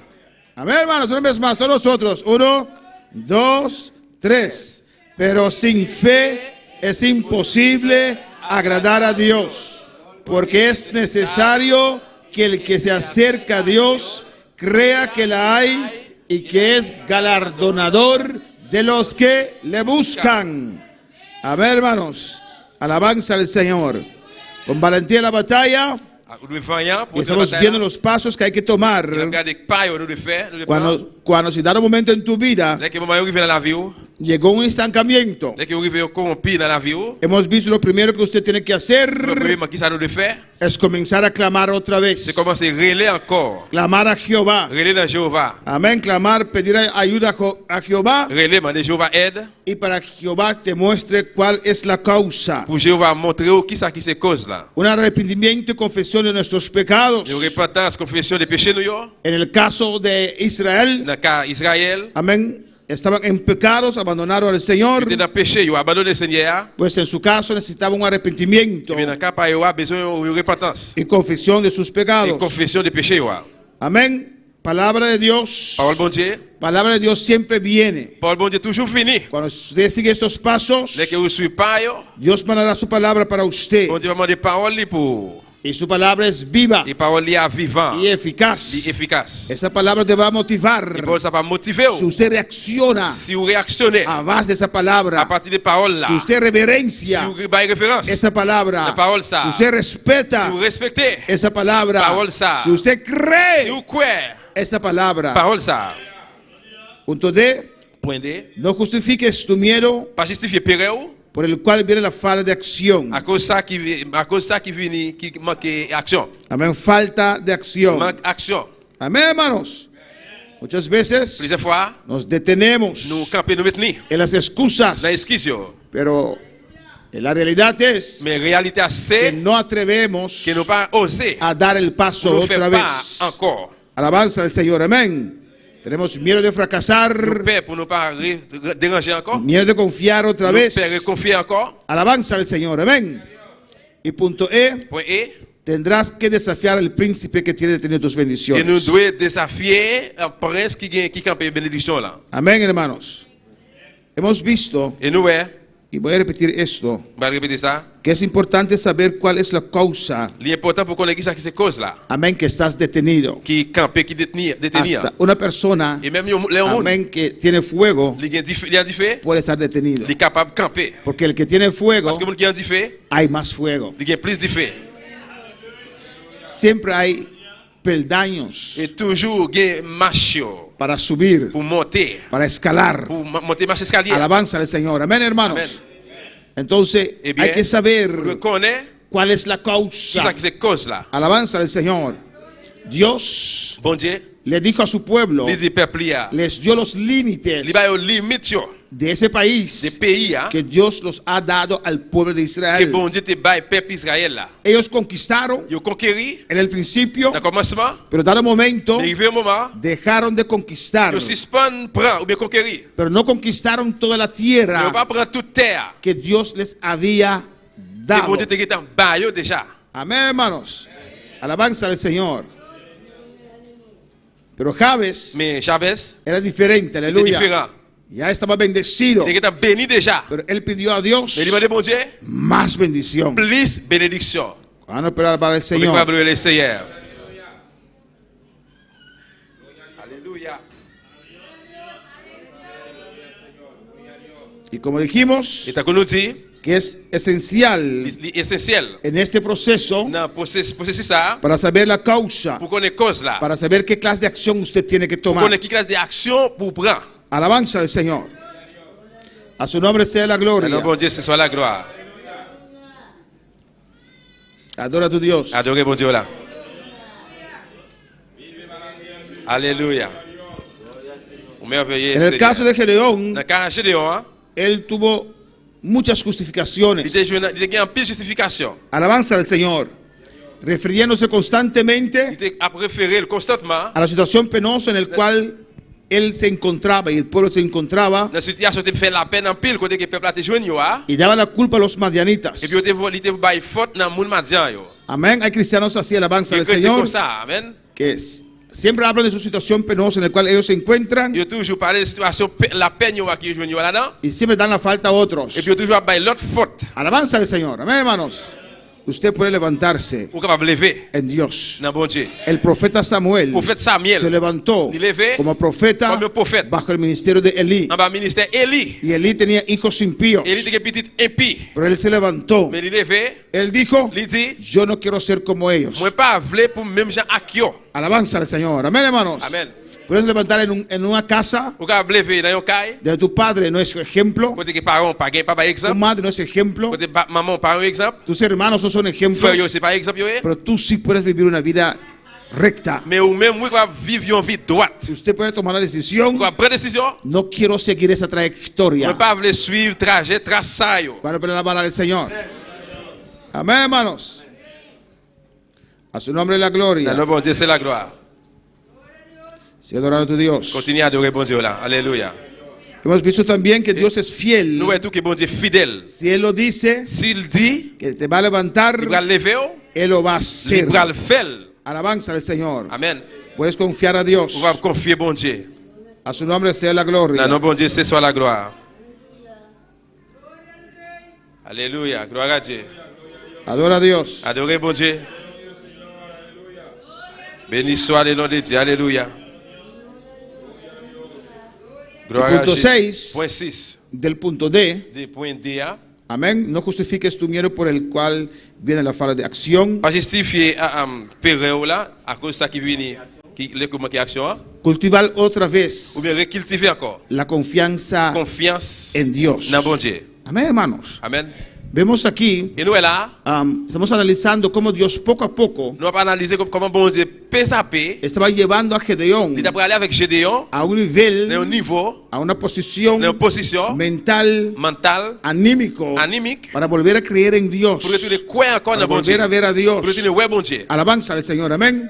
Amén, hermanos, una vez más, todos nosotros. Uno, dos, tres. Pero sin fe es imposible agradar a Dios, porque es necesario que el que se acerca a Dios crea que la hay y que es galardonador de los que le buscan. A ver, hermanos, alabanza al Señor. Con valentía la batalla. Ou dwe vanyan pou Y antre nan estamos batay viendo la. los pasos que hay que tomar E n ap gade pa yo nou dwe fè, nou dwe pran. cuando, cuando se da un momento en tu vida, Lè ke moman yo rive nan lavi ou, llegó un estancamiento. lè ke yo rive yo kowonpi nan lavi ou, Hemos visto lo primero que usted tiene que hacer premyeman kisa nou dwe fè? es comenzar a clamar otra vez. Se kòmanse rele ankò. Clamar a Jehová. Rele nan Jewova. Amén. Clamar, pedir ayuda a Jo- a Jehová Rele mande Jewova èd y para que Jehová te muestre cuál es la causa. pou Jewova montre ou kisa ki se koz la. Un arrepentimiento y confesión de nuestros pecados. Yon repantans, konfesyon de peche nou yo. En el caso de Israel, Nan ka Izrayèl, amén, estaban en pecados, abandonaron al Señor. yo te nan peche, yo abandone Senyè a. Pues en su caso necesitaba un arrepentimiento Ebyen nan ka pa yo a bezwen yon repantans y confesión de sus e pecados. konfesyon de peche yo a. Amén. Palabra de Dios. Pawòl Bondye, Palabra de Dios siempre viene. pawòl Bondye toujou vini. Cuando usted sigue estos pasos, Lè ke ou swiv pa yo, Dios mandará su palabra para usted. Bondye va mande pawòl li pou ou. Y su palabra es viva E pawòl li a vivan, y eficaz. li efikas. Esa palabra te va a motivar. E pawòl sa va motive Si ou. usted reacciona Si ou reyaksyone a base de esa palabra, apati de pawòl la, si usted si reverencia ou bay referans, esa palabra, La pawòl sa. si usted respeta si ou respekte, esa palabra, Pawòl sa. si usted cree si ou kwè esa palabra, pawòl sa. punto D, Pwen D, no justifiques tu miedo Pa jistifye perè ou. Por el cual viene la falta de acción. Akoz sa ki akoz sa ki vini ki manke aksyon. Amén, falta de acción. Mank aksyon. Amén, hermanos. Muchas veces Plizyè fwa, nos detenemos nou kanpe nou met ni en las excusas, nan eskiz yo. pero la realidad es Men reyalite a se que no atrevemos ke nou pa oze a dar el paso pou nou fè otra pa vez. ankò. Alabanza al Señor, amén. Tenemos miedo de fracasar, Nou pè pou nou pa re deranje ankò. miedo de confiar otra Nou vez. pè rekonfye ankò. Alabanza al Señor, amén. Y punto E, Pwen E, tendrás que desafiar al príncipe que tiene detenido tus ke nou bendiciones. dwe dezafye prens ki gen ki kanpe benediksyon lan. Amén, hermanos. Hemos visto, E nou wè, y voy a repetir esto, m pral repete sa, que es importante saber cuál es la causa, li enpòtan pou konnen kisa ki se koz la amén, que estás detenido. ki kanpe, ki detni, deteni Hasta an. una persona, E menm yon lè yon moun amén, que tiene fuego, li gen dife, li an dife, puede estar detenido. li kapab kanpe. Porque el que tiene fuego, Paske moun ki an dife, hay más fuego. li gen plis dife. Siempre hay peldaños E toujou gen mach yo para subir, pou monte, para escalar. pou monte mach eskalye. Alabanza al Señor. Amén, hermanos. Amén. Entonces, Eh bien, hay que saber Ou dwe konnen cuál es la ki causa. sa ki se koz la. Alabanza al Señor. Dios Bondye, le dijo a su pueblo, li di pèp li a, les dio los límites li ba yo limit yo de ese de país peyi a que Dios los ha dado al pueblo de ke Israel. Bondye te bay pèp Israël la. Ellos conquistaron Yo konkeri en el principio, nan kòmansman, pero dado momento men rive yon moman, dejaron de conquistar, yo sispann pran oubyen konkeri. pero no conquistaron toda la Men tierra yo pa pran tout tè a que Dios les había ke dado. Bondye te gentan ba yo deja. Amén, hermanos. Alabanza al Señor. Pero Jabes Men Jabez era diferente, te aleluya. diferan. Ya estaba bendecido. Li te gentan beni deja. Pero él pidió a Dios Men li mande Bondye más bendición. plis benediksyon. Cuando pero alabar al Konbyen Señor. fwa rele Seyè? Alelouya. Y como dijimos, E tankou nou di, que es esencial li li esensyèl en este proceso nan pwoses pwosesis sa a para saber la causa, pou konnen kòz la, para saber qué clase de acción usted tiene que pou tomar. konnen ki klas de aksyon pou w pran. Alabanza al Señor. A su nombre sea la Nan gloria. non Bondye se swa laglwa. Adora a tu Dios. Adore Bondye w la. Alelouya. Ou mèveye En el caso Senyè. de Gedeón, Nan ka Jedeon an, él tuvo muchas li justificaciones. te jwenn, li te gen anpil jistifikasyon. Alabanza al Señor. Refiriéndose Li constantemente te ap refere l konstantman a la situación penosa en el cual él se encontraba y el pueblo se encontraba nan sitiyasyon te fè lapenn anpil kote ke pèp la te jwenn yo a, y daba la culpa a los madianitas. epi yo te li te bay fòt nan moun Madyan yo. Amén. Hay cristianos así, alabanza Gen al kretyen Señor, konsa, amèn. que siempre hablan de su situación penosa en la cual ellos se encuentran Yo toujou pale de sitiyasyon lapenn yo a ki yo jwenn yo ladan, y siempre dan la falta a otros. epi yo toujou ap bay lòt fòt. Alabanza al Señor. Amén, hermanos. Usted puede levantarse Ou kapab leve en Dios. nan Bondye. El profeta Samuel Pwofèt Samyèl se levantó li leve como profeta kòm yon pwofèt bajo el ministerio de Elí. anba ministè Eli. Y Elí tenía hijos impíos. Eli te gen pitit enpi, Pero él se levantó. men li leve, Él dijo, li di, yo no quiero ser como ellos. Mwen pa vle pou m menm jan ak yo. Alabanza al Señor. Amén, hermanos. Amén. Puedes levantar en, en una casa Ou kapab leve nan yon kay, de tu padre no es ejemplo, kote ke paran w pa gen pa bay tu egzanp, madre no es ejemplo, kote manman w pa yon egzanp, tus hermanos no son ejemplos, frè yo se pa egzanp yo ye, pero tú sí puedes vivir una vida recta. men ou menm ou kapab viv yon vi dwat. Usted puede tomar la decisión, Ou kapab pran desizyon, no quiero seguir esa trayectoria. mwen pa vle swiv trajè, tras sa yo. Cuando puede alabar al Señor. Amén, hermanos. A su nombre la gloria. Nan non Bondye se laglwa. Sigue adorando a tu Dios. Kontinye adore Bondye w la. Alelouya. Hemos visto también que Dios es fiel. Nou wè tou ke Bondye fidèl. Si Él lo dice, Si l di, que te va a levantar, li pral leve w, Él lo va a li hacer. pral fè l. Alabanza al Señor. Amen. Puedes confiar a Dios. Ou kapab konfye Bondye. A su nombre sea la gloria. Nan non Bondye se swa laglwa. Alelouya. Glwa a Dye. Adora a Dios. Adore Bondye. Beni swa le non de Dye. Alelouya. Glwa a Punto Dye. 6. Pwen 6. Del punto D. De pwen D a. Amén. No justifiques tu miedo por el cual viene la falta de acción. Pa jistifye perè w la akoz sa ki vini ki lè ke w manke aksyon an. Cultivar otra vez Oubyen rekiltive ankò la confianza konfyans en Dios. nan Bondye. Amén, hermanos. Amen. Vemos aquí, E nou wè la, am, estamos analizando cómo Dios poco a poco nou ap analize kòman Bondye pezape estaba llevando a Gedeón li t ap prale avèk Jedeyon a un nivel, nan yon nivo, a una posición nan yon pozisyon mental, mantal, anímico, anímik, para volver a creer en Dios, pou retounen kwè ankò para nan Bondye, volver a ver a Dios. pou retounen wè Bondye. Alabanza al Señor, amén.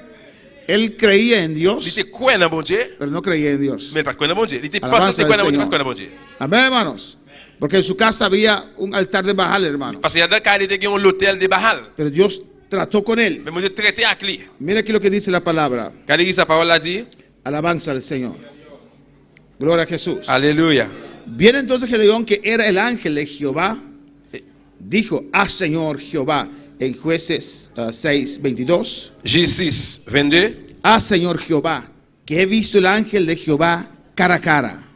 Él creía en Li Dios, te kwè nan Bondye, pero no creía en Dios. men li pa t kwè nan Bondye. Li te panse Alabanza li te kwè al nan Bondye, li pa t Señor. kwè nan Bondye. Amén, hermanos. Porque en su casa había un altar de Baal, hermano. Paske anndan kay li te gen yon lotèl de Baal. Pero Dios trató con él. Men Bondye trete ak li. Mira aquí lo que dice la palabra. Gade ki sa pawòl la di. Alabanza al Señor. Gloria a Jesús. Alelouya. Viene entonces Gedeón, que era el ángel de Jehová, dijo, ah Señor Jehová, en Jueces 6, 22, Jij 6, 22. ah Señor Jehová, que he visto el ángel de Jehová cara a cara.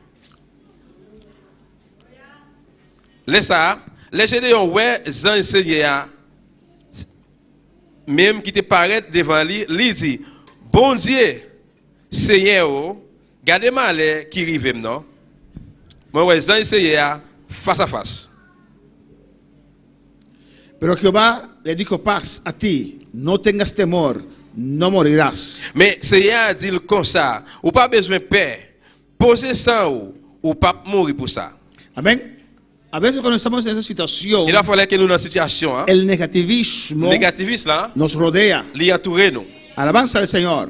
Lè sa a, lè Jedeyon wè zanj Senyè a menm ki te parèt devan li, li di, Bondye, Senyè o, gade malè ki rive m non! Mwen wè zanj Senyè a fasafas. Pero Jehová le dijo, paz a ti, no tengas temor, no morirás. Men, Senyè a di l konsa, Ou pa bezwen pè, Poze ou, ou pap mouri pou sa. Amén. A veces cuando estamos en esa situación, E dèfwa lè ke nou nan sitiyasyon an, el negativismo negativis la, nos rodea. li antoure nou. Alabanza al Señor.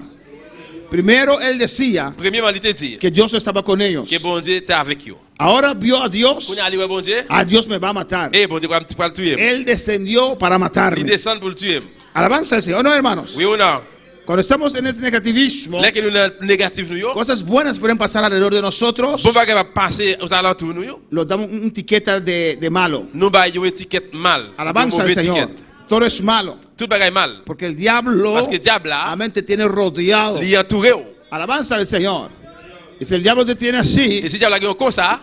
Primero él decía Premyeman li te di que Dios estaba con ellos. ke Bondye te avèk yo. Ahora vio a Dios. Kounye a li wè Bondye, A Dios me va a matar. e Bondye pral pral touye m. Él descendió para Li matarme. desann pou l touye m. Alabanza al Señor. No, hermanos. Wi ou non? Cuando estamos en ese negativismo, Lè ke nou nan negatif nou yo, cosas buenas pueden pasar alrededor de nosotros. bon bagay va pase ozalantou nou yo. Los damos una etiqueta de, de malo. Nou bay yon etikèt mal, yon Alabanza al move Señor. etikèt. Todo es malo. Tout bagay mal. Porque el diablo, Paske dyab la, amén, te tiene rodeado. li antoure ou. Alabanza al Señor. Y si el diablo te tiene así, E si dyab la gen ou konsa,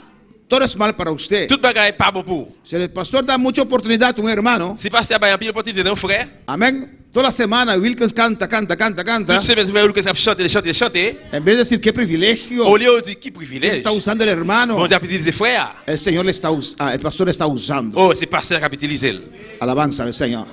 todo es mal para usted. tout bagay pa bon pou ou. Si el pastor da mucha oportunidad a un hermano, Si pastè a bay anpil opòtinite nan yon frè, amén, toda la semana Wilkins canta, canta, canta, canta. tout semèn frè Wilkins ap chante, li chante, li chante, En vez de decir qué privilegio, olye ou di ki Dios privilèj, está usando el hermano, Bondye ap itilize frè a. el Señor le está us- ah, el pastor le está usando. Oh, se pastè a k ap itilize l. Alabanza al Señor.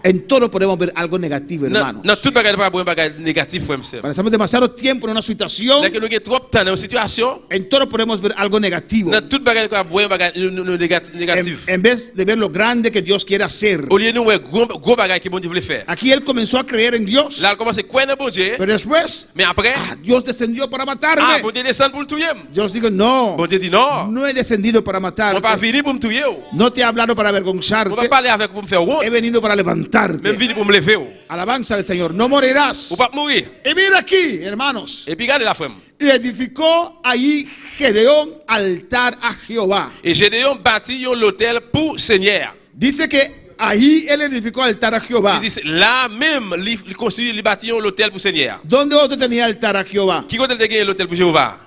En todo podemos ver algo negativo, Nan hermano. nan tout bagay nou pa wè yon bagay negatif frè m sè m. Cuando estamos demasiado tiempo en una situación, Lè ke nou gen twòp tan nan yon sitiyasyon, en todo podemos ver algo negativo. nan tout bagay nou ka wè yon bagay nou nou En, negatif. en vez de ver lo grande que Dios quiere hacer. Olye nou wè gwo gwo bagay ke Bondye vle fè. Aquí él comenzó a creer en Dios. La l kòmanse kwè nan Bondye, Pero después, men aprè, ah, Dios descendió para ah, matarme. Bondye desann pou l touye m. Dios dijo, no, Bondye di non, no he descendido para mwen pa matarte. vini pou m touye w. No te he hablado para Mwen pa avergonzarte. pale avèk ou pou m fè w wont, He venido para men m levantarte. vini pou m leve w. Alabanza al Señor, no morirás. Ou pap mouri. Y mira aquí, hermanos. Epi gade la frè m. Y edificó allí Gedeón altar a Jehová. E Jedeyon bati yon lotèl pou Senyè a. Dice que allí él edificó altar a Jehová. Li di se la menm li li konstwi, li bati yon lotèl pou Senyè a. ¿Dónde otro tenía altar a Jehová? Ki kote l te genyen lotèl pou Jewova a?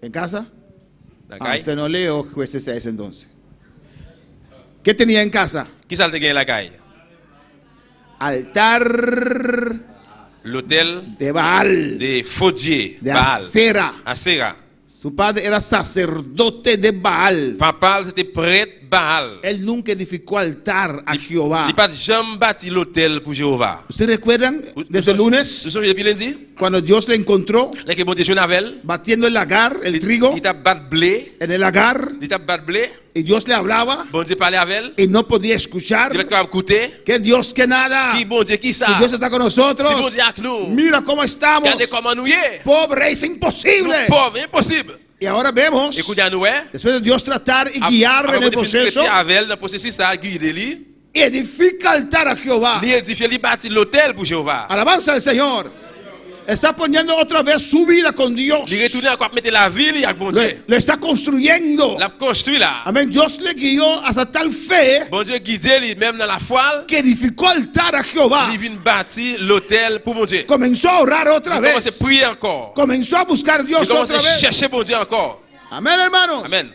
¿En casa? Nan Ah, kay. usted no leo jueces 6 entonces. ¿Qué tenía en casa? Ki sa l te genyen lakay? Altar Lotèl de Baal, de fo dye, de Baal. Acera. Asera. Su padre era sacerdote de Baal. Papa l se te prèt Baal. Él nunca edificó altar a Jehová. Li pa t janm bati lotèl pou Jewova. ¿Ustedes recuerdan desde el lunes Nou sonje depi lendi? cuando Dios le encontró Lè ke Bondye jwenn avè l, batiendo el lagar, el trigo, li t ap bat ble, en el lagar, li t ap bat ble, y Dios le hablaba Bondye pale avè l, y no podía escuchar? li pa t kapab koute. Que Dios que nada. Ki Bondye ki Si sa? Dios está con nosotros, Si Bondye ak nou, mira cómo estamos. gade kòman nou ye. Pobre, es Nou imposible. pòv, enposib. Y ahora vemos, E kounye a nou wè, después de Dios tratar y guiar apre en el Bondye fin proceso, trete avè l nan pwosesis sa, gide li, edifica altar a Jehová. li edifye, li bati lotèl pou Jewova. Alabanza al Señor. Está poniendo otra vez su vida con Dios. Li retounen ankò ap mete lavi li ak Bondye. Le, le está construyendo. L ap konstwi la. Amén. Dios le guió hasta tal fe Bondye gide li menm nan lafwa l, que edificó altar a Jehová. li vin bati lotèl pou Bondye. Comenzó a orar otra Li kòmanse vez. priye ankò. Comenzó a buscar a Li Dios kòmanse otra vez. chèche Bondye ankò. Amén, hermanos. Amen.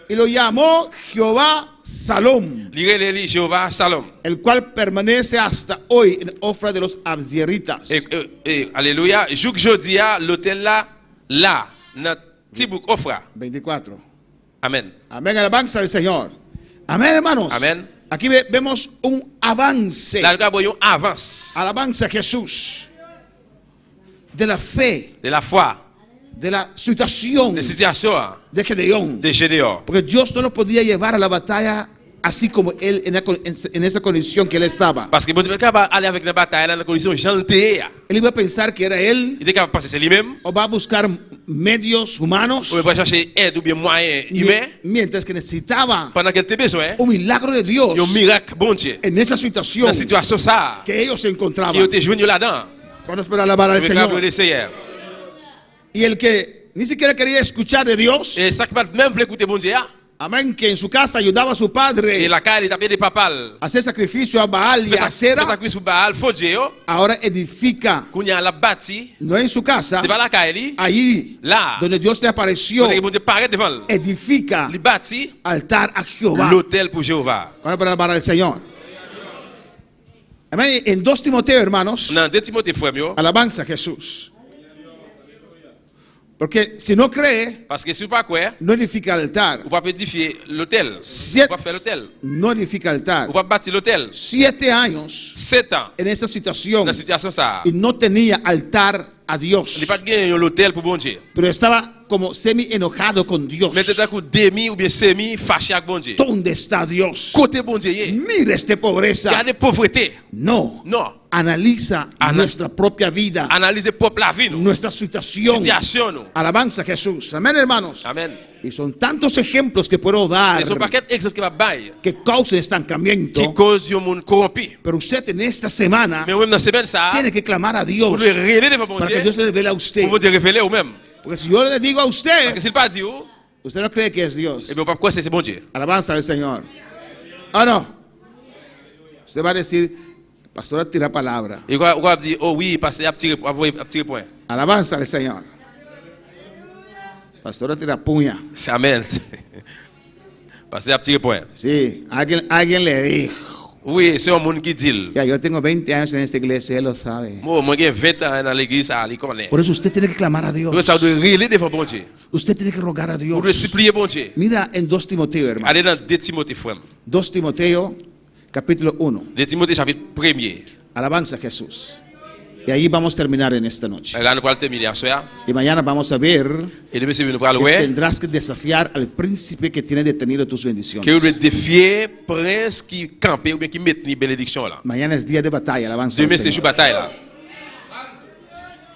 Y lo llamó Jehová Salom, Li rele li Jewova Salom. el cual permanece hasta hoy en ofra de los absieritas. E, e, e, alelouya, jouk jodi a, lotèl la la nan. Ti bouk Ofra. 24. Amèn. Amén, alabanza al Señor. Amén, hermanos. Amén. Aquí ve- vemos un avance. La nou ka wè yon avans. Alabanza a Jesús. De la fe, De la fwa. de la situación De sitiyasyon an. de Gedeón. De Jedeon. Porque Dios no lo podía llevar a la batalla así como él en, la con- en esa condición que él estaba. Paske Bondye pa t kapab ale avèk nan batay la nan kondisyon jan l te ye a. Él iba a pensar que era él Li te kapab panse se li menm. o va a buscar medios humanos Oubyen pral chache èd oubyen mwayen imen. mientras que necesitaba Pandan ke l te bezwen un milagro de Dios yon mirak Bondye en esa situación nan sitiyasyon sa a que ellos se encontraban. ke yo te jwenn yo ladan an. ¿Cuántos pueden alabar al Mwen ka Señor? adore Seyè. Y el que ni siquiera quería escuchar de Dios, E sa ki pa t menm vle koute Bondye a. amén, que en su casa ayudaba a su padre E lakay li t ap ede papa l a hacer sacrificio a Baal y fè a Acera, sakrifis pou Baal, fo dye yo. ahora edifica, Kounye a l ap bati, no en su casa, se pa lakay li, allí la a, donde Dios le apareció, kote ke Bondye parèt devan l. edifica Li bati altar a Jehová. lotèl pou Jewova. ¿Cuándo para alabar al Señor? Amén. En 2 Timoteo, hermanos, Nan 2 Timote, frè m yo, alabanza a Jesús. Porque si no cree, paske si ou pa kwè, no edifica altar. ou pap edifye lotèl, Siete, ou pap fè lotèl, no edifica altar. ou pap bati lotèl. Siete años Setan en esa situación nan sitiyasyon sa a, y no tenía altar a Dios. li pat gen yon lotèl pou Bondye. Pero estaba como semi enojado con Dios. Men te tankou demi oubyen semi fache ak Bondye. ¿Dónde está Dios? Kote Bondye ye? Mira esta pobreza. Gade povrete. No. Non. Analiza Ana- nuestra propia vida, Analize pwòp lavi nou, nuestra situación. sitiyasyon nou. Alabanza a Jesús. Amén, hermanos. Amèn. Y son tantos ejemplos que puedo dar E son pakèt egzanp ke m ap bay que causen estancamiento. ki koz yon moun kowonpi. Pero usted en esta semana Men ou menm nan semèn sa a, tiene que clamar a Dios ou dwe rele devan para que Bondye Dios le revele a usted. pou Bondye revele ou menm. Porque si yo le digo a usted, Paske si l pa di ou, usted no cree que es Dios. ebyen ou pap kwè se se Bondye. Alabanza al Señor. Ah, no. Usted va a decir, pastora tira palabra. E ou ka ap di, oh wi, pastè ap tire, ap voye, ap tire pwen. Alabanza al Señor. Pastora tira puña. Amen. Pastè ap tire pwen. Sí, alguien, alguien le dijo. Wi, se yon moun ki di l. Ya, yo tengo 20 años en esta iglesia, él lo sabe. Mo, mwen gen 20 an nan legliz sa a, li konnen. Por eso usted tiene que clamar a Dios. Pou sa ou dwe rele devan Bondye. Usted tiene que rogar a Ou dwe Dios. sipliye Bondye. Mira en 2 Timoteo, hermano. Ale nan 2 Timote, frè m. 2 Timoteo, capítulo 1. 2 Timote chapit premye. Alabanza a Jesús. Y ahí vamos a terminar en esta noche. La nou pral tèmine aswè a. Y mañana vamos a ver E demen se nou pral que wè tendrás que desafiar al príncipe que tiene detenido tus ke ou bendiciones. dwe defye prens ki kanpe oubyen ki metni benediksyon w lan. Mañana es día de batalla, alabanza al Demen se jou Señor. batay la.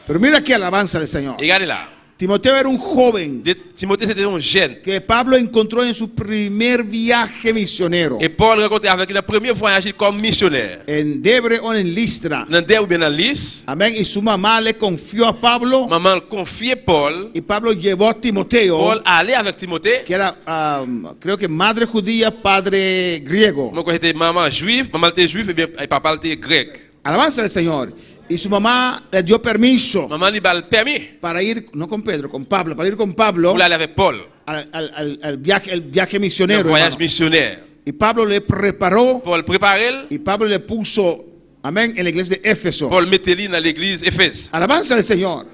Pero mira aquí alabanza al Señor. E gade la. Timoteo era un joven De, Timote se te yon jèn. que Pablo encontró en su primer viaje misionero E Pòl rankontre avèk li nan premye vwayaj li kòm misyonè. en Debre o en Listra. Nan Dèb oubyen nan Lis, Amén. Y su mamá le confió a Pablo manman l konfye Pòl, y Pablo llevó a Timoteo, Pòl ale avèk Timote. que era, ah, creo que madre judía, padre griego. Mwen kwè se te manman jwif, manman l te jwif ebyen e papa l te grèk. Alabanza al Señor. Y su mamá le dio permiso Manman li ba l pèmi para ir, no con Pedro, con Pablo, para ir con Pablo pou l ale avèk Pòl al, al- al- al viaje, el viaje nan misionero. vwayaj hermano. misyonè. Y Pablo le preparó Pòl prepare l, y Pablo le puso, amén, en la iglesia de Éfeso. Pòl mete li nan legliz Efèz. Alabanza al Señor.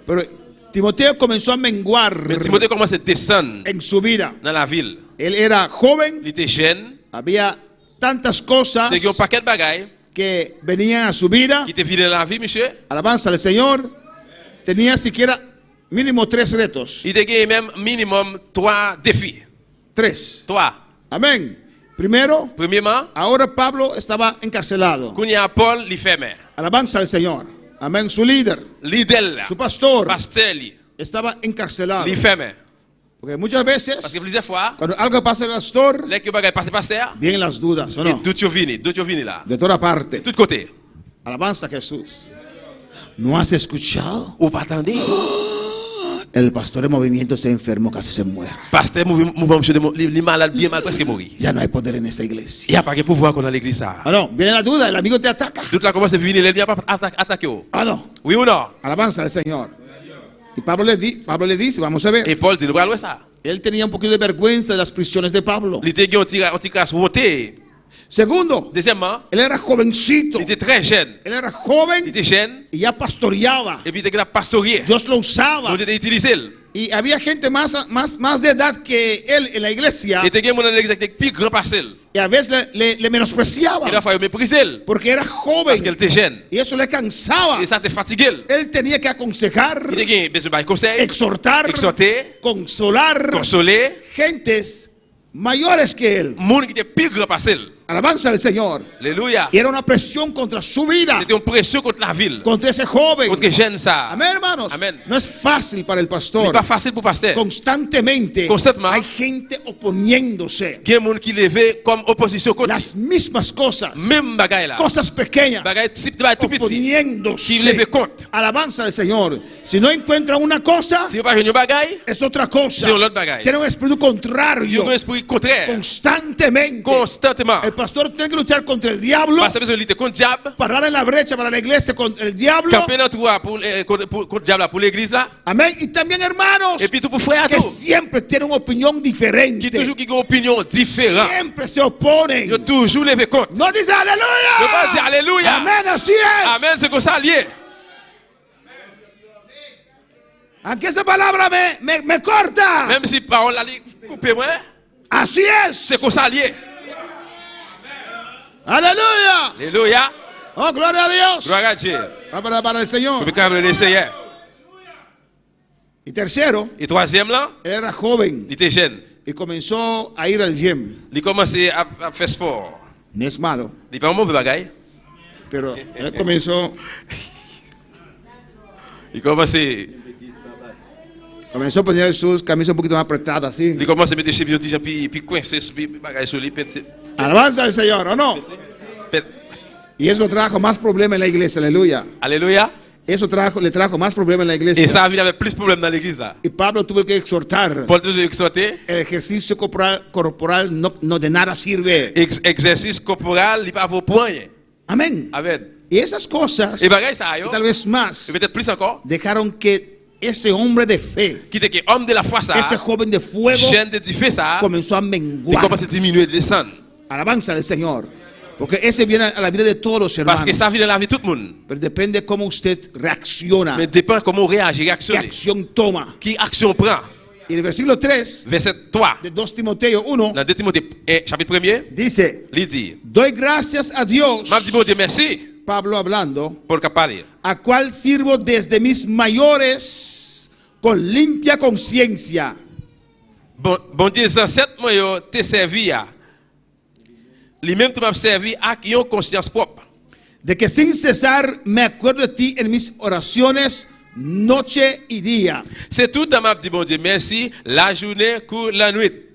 Pero Timoteo comenzó a menguar Men Timote kòmanse desann en su vida. nan lavi l. Él era joven, Li te jèn, había tantas cosas te gen yon pakèt bagay que venían a su vida. ki te vini nan lavi misye. Alabanza al Señor. Tenía siquiera mínimo tres retos. Li te genyen menm minimòm 3 defi. Tres. 3. Amén. Primero, Premyeman, ahora Pablo estaba encarcelado. kounye a Pòl li fèmen. Alabanza al Señor. Amén. Su líder, Lidè l la, su pastor, pastè li, estaba encarcelado. li fèmen. Porque muchas veces, Paske plizyè fwa, cuando algo pasa al pastor, lè ke yon bagay pase pastè a, vienen las dudas, ¿o e no? dout yo vini, dout yo vini la. De toda parte. Tout kote. Alabanza a Jesús. ¿No has escuchado? Ou pa tande? El pastor de movimiento se enfermó, casi se muere. Pastè mouvman misye li, li malad byen mal, prèske mouri. Ya no hay poder en esta iglesia. Ya pa gen pouvwa ankò nan legliz sa a. Ah, no, viene la duda, el amigo te ataca. Dout la kòmanse vini, lènmi an ap atake w. Ah, no. Wi ou non? Alabanza al Señor. Y Pablo le, di, Pablo le dice, vamos a ver. E Pòl di, nou pral wè sa. Él tenía un poquito de vergüenza de las prisiones de Pablo. Li te gen yon ti, yon ti kras wonte. Segundo, Dezyèmman, él era jovencito. li te trè jèn. Él era joven Li te jèn y ya pastoreaba. epi li te gentan pastorye. Dios lo usaba. Bondye te itilize l. Y había gente más, más, más de edad que él en la iglesia. E te gen moun nan legliz la ki te pi gran pase l. Y a veces le, le, le menospreciaban. E dèfwa yo meprize l. Porque era joven. Paske l te jèn. Y eso le cansaba. E sa te fatige l. Él tenía que aconsejar. Li te gen bezwen bay konsèy. Exhortar. Egzòte. Consolar. Konsole. Gentes mayores que él. Moun ki te pi gran pase l. Alabanza al Señor. Alelouya. Y era una presión contra su vida. Se te yon presyon kont lavi l. Contra ese joven. Kont jèn sa. Amén, hermanos. Amén. No es fácil para el pastor. Li pa fasil pou pastè. Constantemente. Konstantman. Hay gente oponiéndose. Gen moun ki leve kòm opozisyon kont li. Las mismas cosas. Menm bagay la. Cosas pequeñas. Bagay ti, bagay tou piti. Oponiéndose. Ki leve kont. Alabanza al Señor. Si no encuentran una cosa. Si yo pa jwenn yon bagay. Es otra cosa. Se yon lòt bagay. Tiene un espíritu contrario. Yo gen espri kontrè. Constantemente. Konstantman. El pastor tiene que luchar contra el diablo. Pastè bezwen lite kont dyab. Parar en la brecha para la iglesia contra el diablo. Kanpe nan twou a pou kont dyab la pou legliz la. Amén. Y también hermanos. Epi tou pou frè a Que tou. siempre tienen una opinión diferente. Ki toujou ki gen opinyon diferan. Siempre se oponen. Yo toujou leve kont. No dice aleluya. Yo pa di alelouya. Amén, así es. Amèn, se konsa l ye. Aunque esa palabra me, me, me corta. Menm si pawòl la li koupe mwen. Así es. Se konsa l ye. Aleluya. Alelouya. Oh, gloria a Dios. Glwa a Dye. Vamos a alabar al Señor. Epi ka rele Seyè. Y tercero, E twazyèm lan, él era joven li te jèn. y comenzó a ir al gym. Li kòmanse ap ap fè spò. No es malo, Li pa yon move bagay. pero él comenzó, Li kòmanse comenzó a poner sus camisas un poquito más apretadas, así. li kòmanse mete chemiz yon ti jan pi pi kwense, pi bagay sou li, penti Alabanza al Señor, ¿o no? pent. Y eso trajo más problemas en la iglesia, aleluya. Alelouya. Eso trajo, le trajo más problemas en la iglesia. E sa vin avèk plis pwoblèm nan legliz la. Y Pablo tuvo que exhortar. Pòl te bezwen egzòte. El ejercicio corporal, corporal no, no de nada sirve. Egzèsis kòporal li pa vo pou anyen. Amén. Amèn. Y esas cosas, E bagay sa y yo, tal vez más, e petèt plis ankò, dejaron que ese hombre de fe, kite ke òm de lafwa sa ese a, joven de fuego, jèn de dife sa a, comenzó a li menguar. kòmanse diminye, desann. Alabanza al Señor. Porque ese viene a la vida de todos los hermanos. Paske sa vin nan lavi tout moun. Pero depende cómo usted reacciona. Men depan kòman ou reyaji, ¿Qué reaksyone. acción toma? Ki aksyon ou pran. Y en el versículo 3 Vèsè 3 de 2 Timoteo 1 nan 2 Timote 1, chapit premye, dice, li di, doy gracias a Dios, M ap di Bondye mèsi, Pablo hablando, Pòl k ap pale, a cual sirvo desde mis mayores con limpia conciencia. Bon, Bondye zansèt mwen yo te sèvi a, Li menm tou m ap sèvi ak yon konsyans pwòp. De que sin cesar me acuerdo de ti en mis oraciones noche y día. Se toutan m ap di Bondye mèsi lajounen kou lannwit.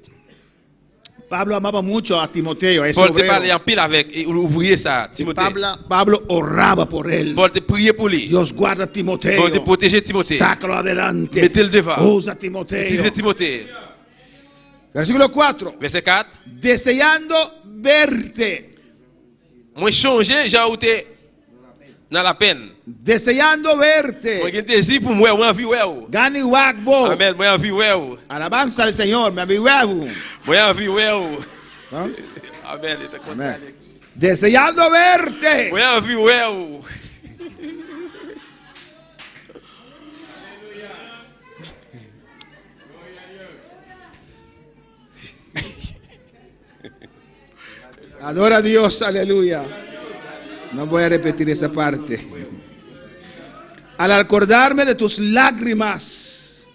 Pablo amaba mucho a Timoteo, a ese Pòl te obrero. pale anpil avèk ouvriye sa a, Y Timote. Pablo, Pablo oraba por él. Pòl te priye pou li. Dios guarda a Timoteo. Bondye pwoteje Timote. Sácalo adelante. Mete l devan. Usa a Timoteo. Itilize Timote. Versículo 4. Vèsè 4. Deseando verte. Mwen chonje jan ou te nan lapenn. Deseando verte. Mwen gen dezi pou m wè ou, mwen anvi wè ou. Gani wak bo. Amen, mwen anvi wè ou. Alabanza al Señor, me anvi wè ou. Mwen anvi wè ou. Amen. Amen. Deseando verte. Mwen anvi wè ou. Adora a Dios, aleluya. No voy a repetir esa parte. Al acordarme de tus lágrimas.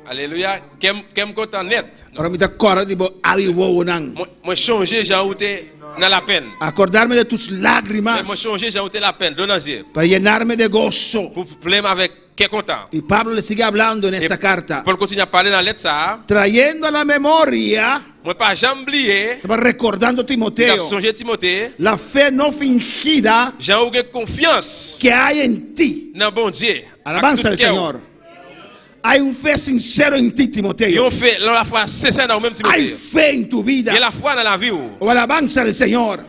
Aleluya, kè m kontan nèt. Ora mi ta kòrda di bo awi wowonan. Mwen chonje jan ou te nan lapenn. Acordarme de tus lágrimas. Mwen chonje jan ou te lapenn, dlo nan zye. Para llenarme de gozo. Pou plen m avèk Kè kontan. Y Pablo le sigue hablando en esta carta. E Pòl kontinye ap pale nan lèt sa a. Trayendo a la memoria. Mwen pa janm bliye. Estaba recordando Timoteo. Li t ap sonje Timote. La fe no fingida. Jan ou gen konfyans. Que hay en ti. Nan Bondye. Alabanza al Señor. Hay un fe sincero en ti, Timoteo. Yon fe, yon lafwa sensè nan ou menm, Timote. Hay fe en tu vida. Gen lafwa nan lavi ou. O alabanza al Señor.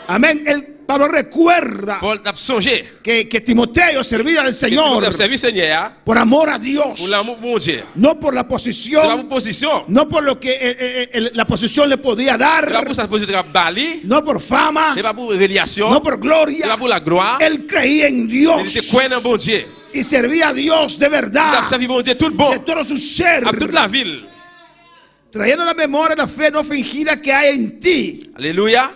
Amén. El, Pablo recuerda. Pòl t ap sonje. Que, que Timoteo servía al Señor. Ke Timote ap sèvi Senyè a. Por amor a Dios. Pou lanmou pou Bondye. No por la posición. Se pa pou pozisyon. No por lo que eh, eh, eh, la posición le podía dar. Se pa pou sa pozisyon te ka ba li. No por fama. Se pa pou relyasyon. No por gloria. Se pa pou laglwa. Él creía en Dios. Men li te kwè nan Bondye. Y servía a Dios de Li t verdad. ap sèvi Bondye tout bon. De todo su ser. Ak tout lavi l. Trayendo a la memoria la fe no fingida que hay en ti. Alelouya.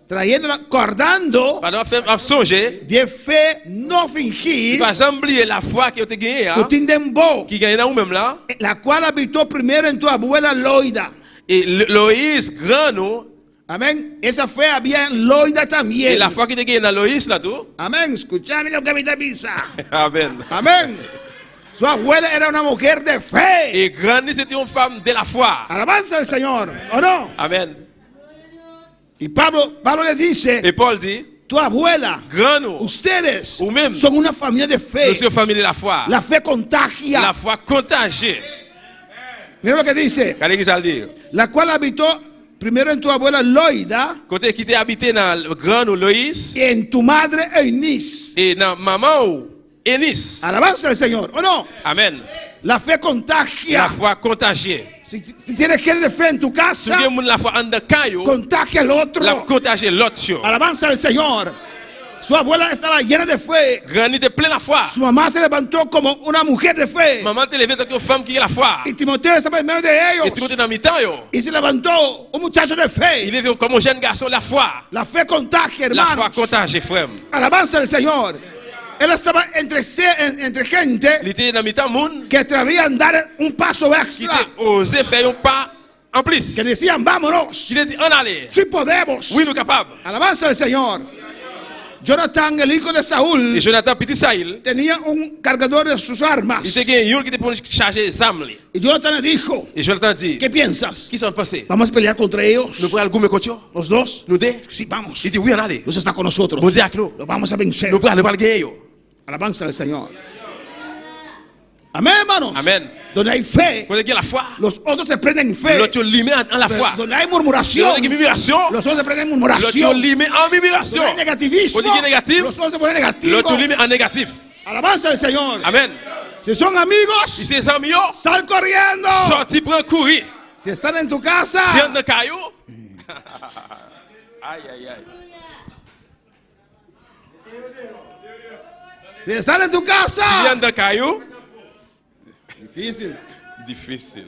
Trayendo la, kòrdando. Pandan wap fè, wap sonje. Di e fe no fingí. Li pa janm bliye lafwa ke yo te genyen an. Ku tin den bo. Ki genyen nan ou menm la. La kual habitó primero en tu abuela Loida. E Lois, grann ou. Amén. Esa fe había en Loida también. E lafwa ki te genyen nan Lois la tou. Amén. Skuchami loke mi ta bisa. Amén. Amén. Su abuela era una mujer de fe. E grann li se te yon fanm de lafwa. Alabanza al Señor, o no? Amén. Y Pablo, Pablo le dice. E Pòl di. Tu abuela. Grann ou. Ustedes. Ou menm. Son una familia de fe. Nou se yon fanmi de lafwa. La fe contagia. Lafwa kontajye. Mira lo que dice. Gade ki sa l di. La cual habitó primero en tu abuela Loida. Kote ki te abite nan grann ou Lois. Y en tu madre Eunice. E nan manman ou Eunice. Alabanza al Señor, o no? Amèn. La fe contagia. Lafwa kontajye. Si tienes gente de fe en tu Si casa. w gen moun lafwa anndan kay ou. Contagia al otro. L ap kontajye lòt yo. Alabanza al Señor. Su abuela estaba llena de fe. Grann li te plen lafwa. Su mamá se levantó como una mujer de fe. Manman l te leve tankou yon fanm ki gen lafwa. Y Timoteo estaba en medio de ellos. E Timote nan mitan yo. Y se levantó un muchacho de fe. Li leve kòm yon jèn gason lafwa. La fe contagia, hermanos. Lafwa kontajye, frè m. Alabanza al Señor. Él estaba entre, entre gente. Li te nan mitan moun. Que atrevían dar un paso extra. Ki te oze fè yon pa anplis. Que decían, vámonos. Ki te di, ann ale. Si podemos. Wi, nou kapab. Alabanza al Señor. Jonathan, el hijo de Saúl. E Jonathan, pitit Sayil. Tenía un cargador de sus armas. Li te gen youn ki te pou chaje zam li. Y Jonathan le dijo. E Jonathan di. Qué piensas? Kisa w panse? Vamos a pelear contra ellos. Nou pral goumen kont yo? Los dos? Nou de? Si, vamos. Li di, wi, ann ale. Dios está con nosotros. Bondye ak nou. Los vamos a vencer. Nou pral, nou pral genyen yo. Alabanza al Señor. Amén, hermanos. Amén. Donde hay fe, Kote gen lafwa, los otros se prenden fe. lòt yo limen an lafwa. Donde hay murmuración, Kote gen mimirasyon, los otros se prenden lòt yo murmuración. limen an mimirasyon. Donde hay negativismo, Kote gen negatif, los otros se ponen negativos. lòt yo limen an negatif. Alabanza al Señor. Amén. Si son amigos, Si se zanmi yo, sal corriendo. sòti pran kouri. Si están en tu casa, Si yo nan kay ou, ay ay ay. Si están en tu casa. Si yo nan kay ou, Difícil. Difisil.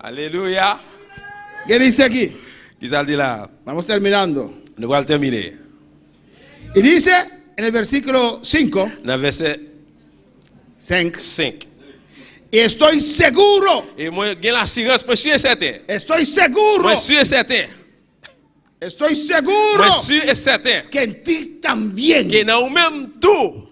Alelouya. Qué dice aquí? Ki sa l di la? Vamos terminando. Nou pral tèmine. Y dice en el versículo 5. Nan vèsè 5. 5. Y estoy seguro. E mwen gen lasirans, mwen si e sèten. Estoy seguro. Mwen si e sèten. Estoy seguro. Mwen si e sèten. Que en ti también. Ke nan ou menm tou.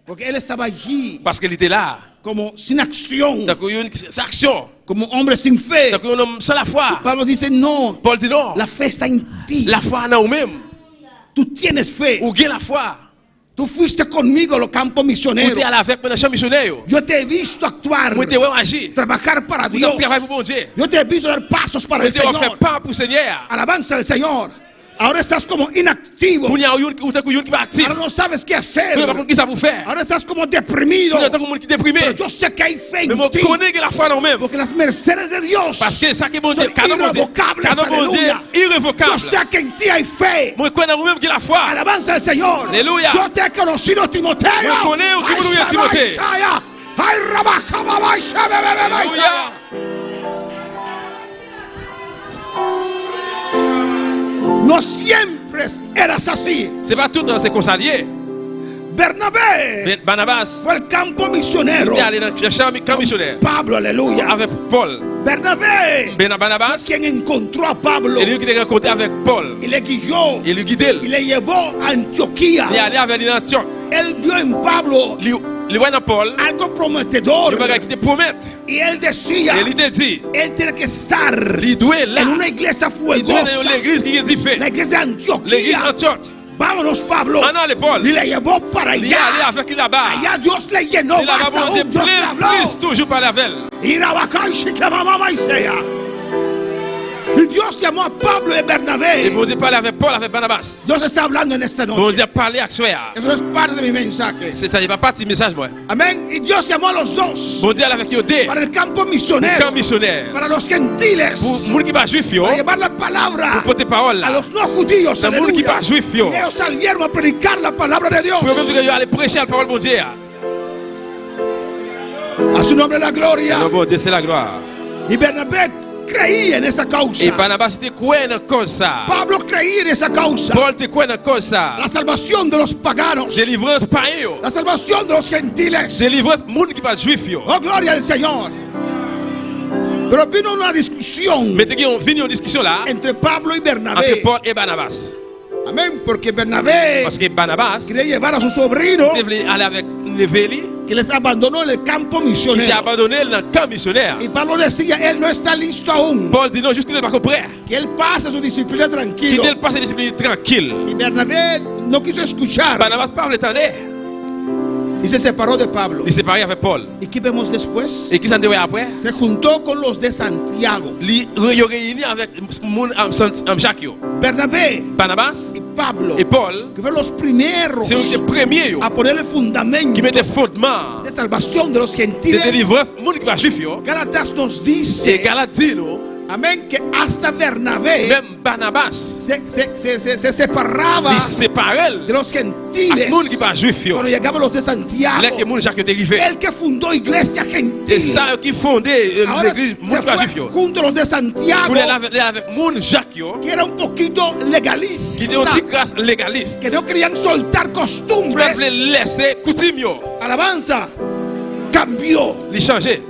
Porque él estaba allí. Paske li te la. Como sin acción. Tankou youn ki san aksyon. Como hombre sin fe. Tankou yon nonm san lafwa. Pablo dice no. Pòl di non. La fe está en ti. Lafwa nan ou menm. Tú tienes fe. Ou gen lafwa. Tú fuiste conmigo al campo misionero. Ou te ale avèk mwen nan chan misyonè yo. Yo te he visto actuar. Mwen te wè w aji. Trabajar para Ou t Dios. ap travay pou Bondye. Yo te he visto dar pasos para el Mwen te wè w ap fè Señor. pa pou Senyè a. Alabanza al Señor. Ahora estás como inactivo. Kounye a ou youn ou tankou youn ki pa aktif. Ahora no sabes qué hacer. Kounye a ou pa konn kisa pou fè. Ahora estás como deprimido. Kounye a ou tankou moun ki deprime. Pero yo sé que hay fe Men en mwen ti. konnen gen lafwa nan ou menm. Porque las mercedes de Dios Paske sa ke Bondye, son kado Bondye, irrevocables. kado Bondye Aleluya. irrevokab. Yo sé que en ti hay fe. Mwen kwè nan ou menm gen lafwa. Alabanza al Señor. Aleluya. Yo te he conocido, Timoteo. Mwen konnen ou ki moun ou ye, Ay, Timote. shaya, ay, rabaja, baba, sha, be, be, be, be, Aleluya. No siempre eras así. Se pa tout tan se konsa li ye. Bernabé Barnabas fue al campo misionero. Li te ale nan chan kan misyonè. Pablo, aleluya. Avèk Pòl. Bernabé Barnabas quien encontró a Pablo. E li ki te rankontre avèk Pòl. Y le guió. E li gide l. Y le llevó a Antioquía. Li ale avè li nan Antyòk. Él vio en Pablo. Li wè nan Pòl. Algo prometedor. Yon bagay ki te pwomèt. Y él decía. E li te di. Él tiene que estar. Li dwe la. En una iglesia Li dwe nan yon fuegosa. legliz ki gen dife. La iglesia de Antioquía. Legliz Antyòch. Vámonos, Pablo. Ann ale, Pòl. Y le llevó para Li allá. ale avèk li laba. Allá Dios le llenó Se laba más Bondye aún. Dios le plen habló. plis toujou pale avè l. Y Rabacá y Shiquemamama y sea. Y Dios llamó a Pablo y Bernabé. E Bondye pale avèk Pòl avèk Banabas. Dios está hablando en esta noche. Bondye ap pale aswè a. Eso no es parte de mi mensaje. Se sa li pa pati mesaj mwen. Amén. Y Dios llamó a los dos. Bondye ale avèk yo de. Para el campo misionero. Pou kan misyonè. Para los gentiles. Pou moun ki pa jwif yo. Para llevar la palabra. Pou pote pawòl la. A los no judíos. Nan moun ki pa jwif yo. Y ellos salieron a predicar la palabra de Dios. Pou yo menm tou yo ale preche al pawòl Bondye a. A su nombre la gloria. Nan non Bondye se la glwa. Y Bernabé creía en esa causa. E Banabas te kwè nan kòz sa. Pablo creía en esa causa. Pòl te kwè nan kòz sa. La salvación de los paganos. Delivrans payen yo. La salvación de los gentiles. Delivrans moun ki pa jwif yo. Oh gloria al Señor. Pero vino una discusión. Men te gen yon vin yon diskisyon la. Entre Pablo y Bernabé. Entre Pòl e Banabas. Amén, porque Bernabé Paske Banabas quería llevar a su sobrino te vle ale avèk neve li que les abandonó en el campo ki te misionero. abandone l nan kan misyonè a. Y Pablo decía, él no está listo aún. Pòl di non, jiskilè l pako prè. Que él pase su disciplina tranquilo. Kite l pase disiplin li trankil. Y Bernabé no quiso escuchar. Banabas pa vle tande. Y se separó de Pablo. Li separe avèk Pòl. Y qué vemos después? E kisa n te wè aprè? Se juntó con los de Santiago. Li yo reyini avèk moun Jak yo. Bernabé. Banabas. Y Pablo. E Pòl. Que fueron los primeros. Se yo ki te premye yo. A poner el fundamento. Ki mete fondman an. De salvación de los gentiles. De delivrans moun ki pa jwif yo. Galatas nos dice. E Galat di nou. Amén, que hasta Bernabé. Menm Banabas. Se, se, se, se, se separaba. Li separe l. De los gentiles. Ak moun ki pa jwif yo. Cuando llegaban los de Santiago. Lè ke moun Jak yo te rive. El que fundó iglesia gentil. Se sa yo ki fonde legliz moun ki pa jwif yo. Junto a los de Santiago. Kounye a li avèk moun Jak yo. Que era un poquito legalista. Ki te yon ti kras legalis. Que no querían soltar costumbres. Ki pa t vle lese koutim yo. Alabanza. Cambió. Li chanje.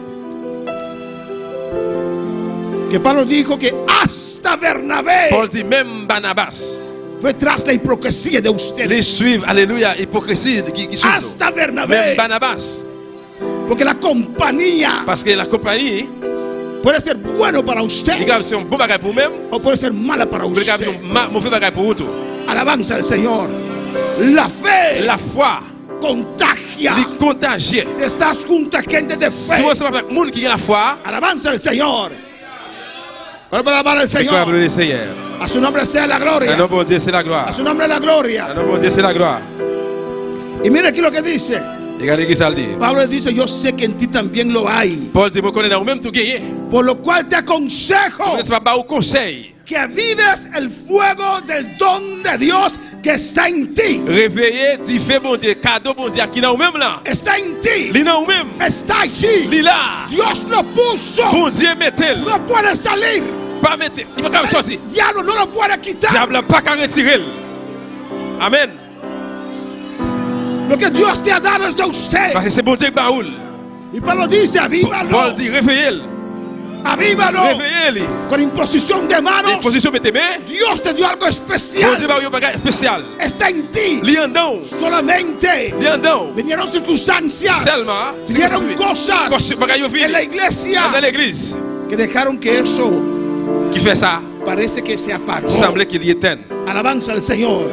Que Pablo dijo que hasta Bernabé. Pòl di menm Banabas. Fue tras la hipocresía de ustedes. Li swiv, alelouya, ipokrisi ki swiv nou. Hasta Bernabé. Menm Banabas. Porque la compañía. Paske la konpayi. Puede ser bueno para usted. Li kapab se yon bon bagay pou ou menm. O puede ser mala para Li usted. kapab yon move bagay pou ou tou. Alabanza al Señor. La fe. Lafwa. Contagia. Li kontajye. Si estás junto a gente de fe. Si w ansanm avèk moun ki gen lafwa. Alabanza al Señor. Para alabar al Señor. Señor. Gloria al Señor. A su nombre sea la gloria. Nan non Bondye se laglwa. A su nombre la gloria. Nan non Bondye se laglwa. Y mira aquí lo que dice. E gade ki sa l di. Pablo dice, yo sé que en ti también lo hay. Pòl di, mwen konnen nan ou menm tou genyen. Por lo cual te aconsejo. Mwen se pa ba ou konsèy. Que avives el fuego del don de Dios que está en ti. Reveye dife Bondye, kado Bondye a ki nan ou menm lan. Está en ti. Li nan ou menm. Está allí. Li la. Dios lo puso. Bondye mete l. No puede salir. Pa mete, li pa kab sòti. El diablo no lo puede quitar. Dyab la pa ka retire l. Amen. Lo que Dios te ha dado es de usted. Paske se Bondye ki ba ou l. Y Pablo dice, avívalo. Pòl di, reveye l. Avívalo. Reveye li. Con imposición de manos. Enpozisyon mete men. Dios te dio algo especial. Bondye ba ou yon bagay espesyal. Está en ti. Li anndan ou. Solamente. Li anndan ou. Vinieron circunstancias. Sèlman. Vinieron cosas. Bagay yo vini. En la iglesia. Anndan legliz. Que dejaron que eso. Ki fè sa. Parece que se apagó. Sanble ke li etenn. Alabanza al Señor.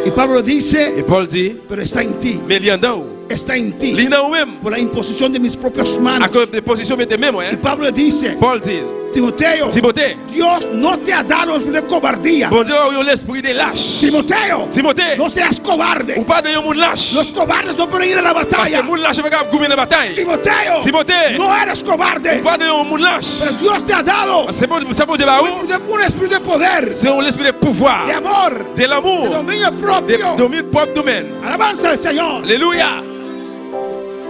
Y Pablo dice. E Pòl di. Pero está en ti. Men li anndan ou. Está en ti. Li nan ou menm. Por la imposición de mis propias manos. Akoz de pozisyon mete men mwen. Y Pablo le dice. Pòl di. Timoteo. Timote. Dios no te ha dado espíritu de cobardía. Bondye pa ba ou yon lespri de lach. Timoteo. Timote. No seas cobarde. Ou pa dwe yon moun lach. Los cobardes no pueden ir a la batalla. Paske moun lach yo pa kapab goumen nan batay. Timoteo. Timote. No eres cobarde. Ou pa dwe yon moun lach. Pero Dios te ha dado. Se sa Bondye ba ou. Un espíritu de poder. Se yon lespri de pouvwa. De amor. De lanmou. De dominio propio. De domin pwòp nou menm. Alabanza al Señor. Alelouya.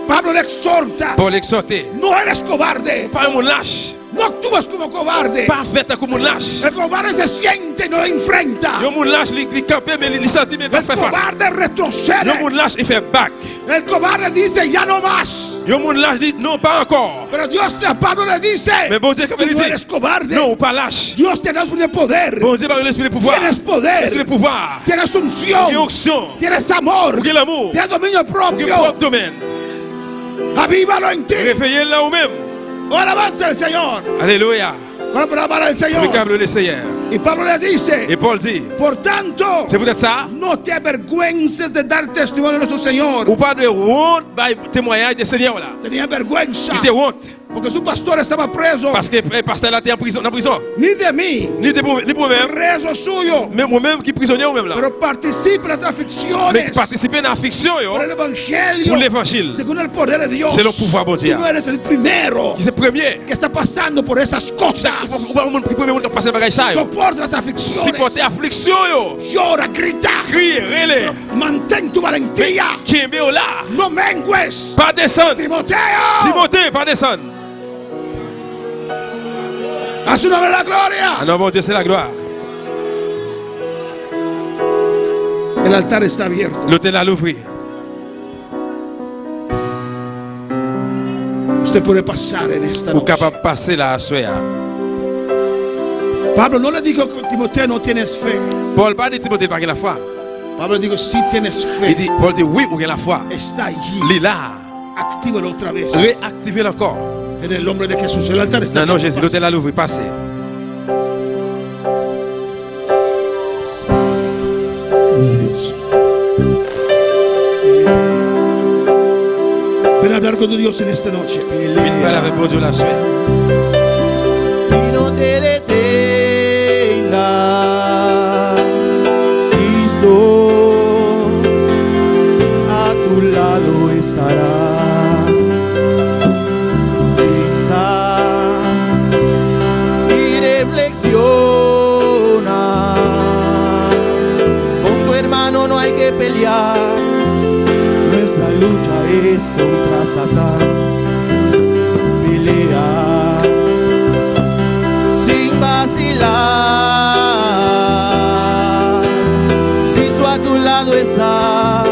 Pablo le exhorta. Pòl egzòte. No eres cobarde. Ou pa yon moun lach. No actúes como cobarde. Pa fè tankou moun lach. El cobarde se siente y no enfrenta. Yon moun lach li kanpe men li santi men li pa fè fas. El cobarde retrocede. Yon moun lach li fè bak. El cobarde dice ya no más. Yon moun lach di non pa ankò. Pero Dios te Pablo le dice. Men Bondye kanpe li Tú no di. eres cobarde. Non ou pa lach. Dios te da espíritu de poder. Bondye ba ou lespri de pouvwa. Tienes poder. Lespri de pouvwa. Tienes unción. Ou gen onksyon. Tienes amor. Ou gen lanmou. Tienes dominio Ou gen propio. pwòp domèn. Avívalo en ti. Reveye l nan ou menm. Oh, alabanza al Señor. Alelouya. Para alabar al Señor. Mwen kab lwe le Seyè. Y Pablo le dice. E Pòl di. Por tanto. Se poutèt sa. No te avergüences de dar testimonio de nuestro Señor. Ou pa dwe wont bay temwayaj de Senyè w la. Tenía vergüenza. Li te wont. Porque su pastor estaba preso. Paske pastè la te an prizon, nan prizon. Ni de mí. Ni de pou, ni pou mwen menm. Preso suyo. Men mwen menm ki prizonye ou menm la. Pero participe las aflicciones. Men patisipe nan afliksyon yo. Por el evangelio. Pou levanjil. Según el poder de Dios. Selon pouvwa Bondye a. Tú no eres el primero. Ki se premye. Que está pasando por esas cosas. Ou pa moun ki premye moun kap pase nan bagay sa yo. Soporta las aflicciones. Sipòte afliksyon yo. Llora, grita. Kriye, rele. Mantén tu valentía. Men kenbe w la. No mengues. Pa desann. Timoteo. Timote, pa desann. A su nombre la gloria. A non Bondye se laglwa. El altar está abierto. Lotèl la louvri. Usted puede pasar en esta Ou noche. kapab pase la aswè a. Pablo no le dijo que Timoteo no tienes fe. Pòl pa di Timote pa gen lafwa. Pablo dijo si tienes fe. Li di, Pòl di, wi ou gen lafwa. Está allí. Li la. Actívalo otra vez. Reaktive l ankò. En el nombre de Jesús. El altar está Nan non Jezi, lotèl la louvri, pase. Ven a hablar con tu Dios en esta noche. Vin pale avèk Bondye w la aswè a. Y no te detengas, Cristo a tu lado estará. Piensa y reflexiona. Con tu hermano no hay que pelear. Nuestra lucha es contra Satán. Pelea sin vacilar. Cristo a tu lado está.